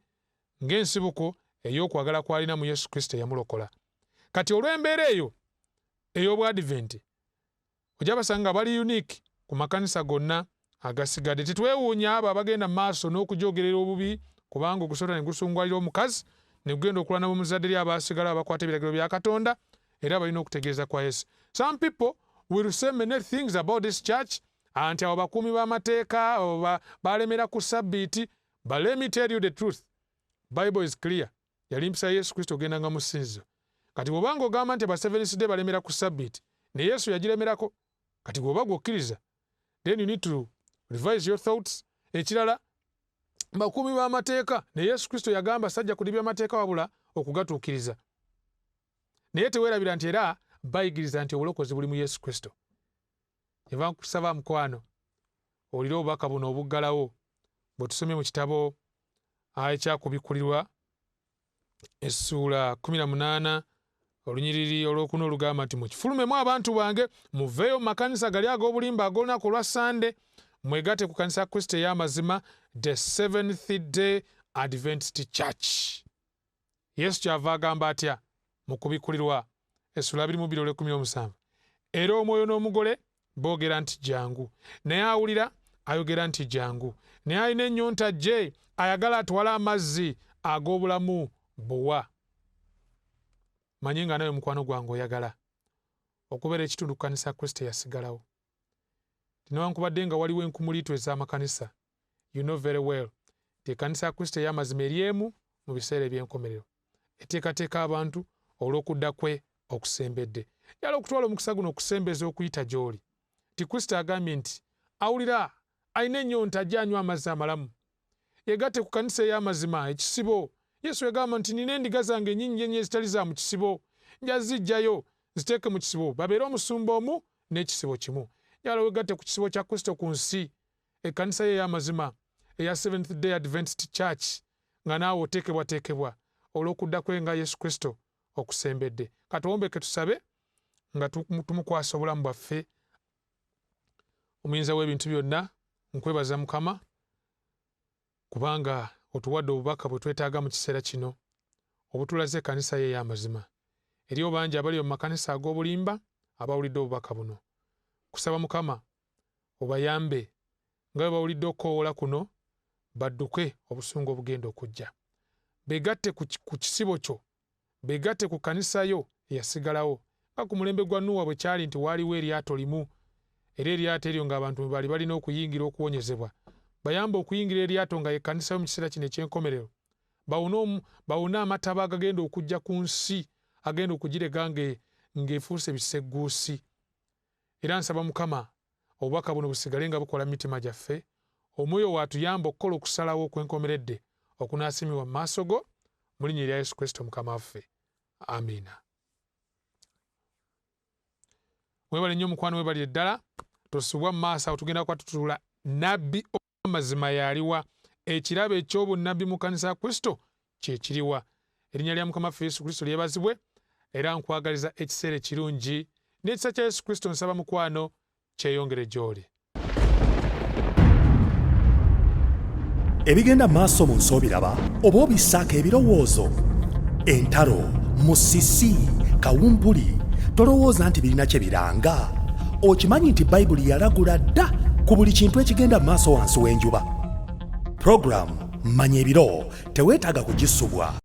ng'ensibuko ey'okwagala kw'alina mu Yesu Kristo eyamulokola. Kati olw'embeera eyo ey'Obwadiventi, ojja basanga nga bali unique ku makanisa gonna agasigadde. Tetwewuunya abo abagenda mu maaso n'okujogerera obubi, kubanga ogusota ne gusungwalira omukazi ne gugenda okulwana mu muzadde eri abaasigala abakwata ebiragiro bya Katonda era balina okutegeeza kwa Yesu. Some people will say many things about this church, anti abo bakuumi b'amateeka, abo balemera ku Sabbiiti, but let me tell you the truth. Bible is clear. Yali mpisa ya Yesu Kristo ogendanga mu ssinzizo. Kati bw'obanga ogamba nti Abaseveniside balemera ku Sabbiiti, ne Yesu yagiremerako, kati bw'oba gw'okkiriza, then you need to revise your thoughts. Ekirala, bakuumi b'amateeka, ne Yesu Kristo yagamba sajja kudibya amateeka wabula okugatuukiriza. Naye teweerabira nti era bayigiriza nti obulokozi buli mu Yesu Kristo. Nva nkusaba mukwano owulire obubaka buno obuggalawo bwe tusomye mu kitabo Ekyakubikkulirwa essuula 18 olunyiriri olwokuna, olugamba nti, "Mukifulumemu, abantu bange, muveeyo mu makanisa gali ag'obulimba ag'olunaku olwa Sande, mwegatte ku kanisa ya Kristo ey'amazima, the Seventh Day Adventist Church." Yesu kyava agamba atya mu Kubikkulirwa essula 22 olw'17? "Era omwoyo n'omugole boogera nti, 'Jangu.' Naye awulira ayogera nti, 'Jangu.' Naye alina ennyonta gye ayagala atwale amazzi ag'obulamu buwa." Manye nga nawe mukwano gwange oyagala okubeera ekitundu ku kanisa ya Kristo eyasigalawo, newankubadde nga waliwo enkumuliitu ez'amakanisa. You know very well nti ekkanisa ya Kristo ey'amazima eri emu mu biseera eby'enkomerero eteekateeka abantu olw'okudda kwe okusembedde. Yala okutwala omukisa guno okusembeza okuyita gy'oli nti Kristo agambye nti awulira alina ennyonta ajja anywa amazzi amalamu, yegatte ku kanisa ey'amazima, ekisibo. Yesu yagamba nti, "Nina endiga zange ennyingi ennyo ezitali za mu kisibo, nja zijjayo ziteeke mu kisibo, babeere omusumba omu n'ekisibo kimu." Njagala wegatte ku kisibo kya Kristo ku nsi, ekkanisa ye ey'amazima eya Seventh Day Adventist Church, nga naawe oteekebwateekebwa. olw'okudda kwe nga Yesu Kristo okusembedde. Katuwombeke tusabe nga tumukwasa obulamu bwaffe. Omuyinza w'ebintu byonna, nkwebaza Mukama kubanga otuwadde obubaka bwe twetaaga mu kiseera kino, obutulaze ekkanisa ye ey'amazima. Eriyo bangi abali mu makanisa ag'obulimba abawulidde obubaka buno. Kusaba Mukama obayambe nga bwe bawulidde okukoowoola kuno badduke obusungu obugenda okujja. Beegatte ku kisibo kyo, beegatte ku kkanisa yo eyasigalawo, nga ku mulembe gwa Nuuwa bwe kyali nti waaliwo eryato limu, era eryato eryo ng'abantu mwe baali balina okuyingira okuwonyezebwa. Bayambe okuyingira eryato nga ye kkanisa yo mu kiseera kino eky'enkomerero. Bawone amataba agagenda okujja ku nsi, agenda okugirega ng'efuuse bisegguusi. Era nsaba Mukama obubaka buno busigale nga bukola mu mitima gyaffe, Omwoyo wo atuyambe okukola okusalawo okw'enkomeredde okunaasiimibwa mu maaso go, mu linnya erya Yesu Kristo Mukama waffe. Amiina. Webale nnyo mukwano, webalire ddala. Tosubwa mu maaso awo, tugenda kuba tutuula nabbi amazima yaliwa, ekirabo eky'obunnabbi mu kkanisa ya Kristo kye kiriwa. Erinnya lya Mukama waffe Yesu Kristo lyebazibwe, era nkwagaliza ekiseera ekirungi n'ekisa kya Yesu Kristo. Nsaba mukwano kyeyongere gy'oli. Ebigenda maaso mu nsi obiraba oba obissaako ebirowoozo? Entalo, musisi, kawumpuli, tolowooza nti birina kye biranga? Okimanyi nti Bayibuli yalagula dda ku buli kintu ekigenda mu maaso wansi w'enjuba? Puroguramu Manya Ebiro teweetaaga kugisubwa.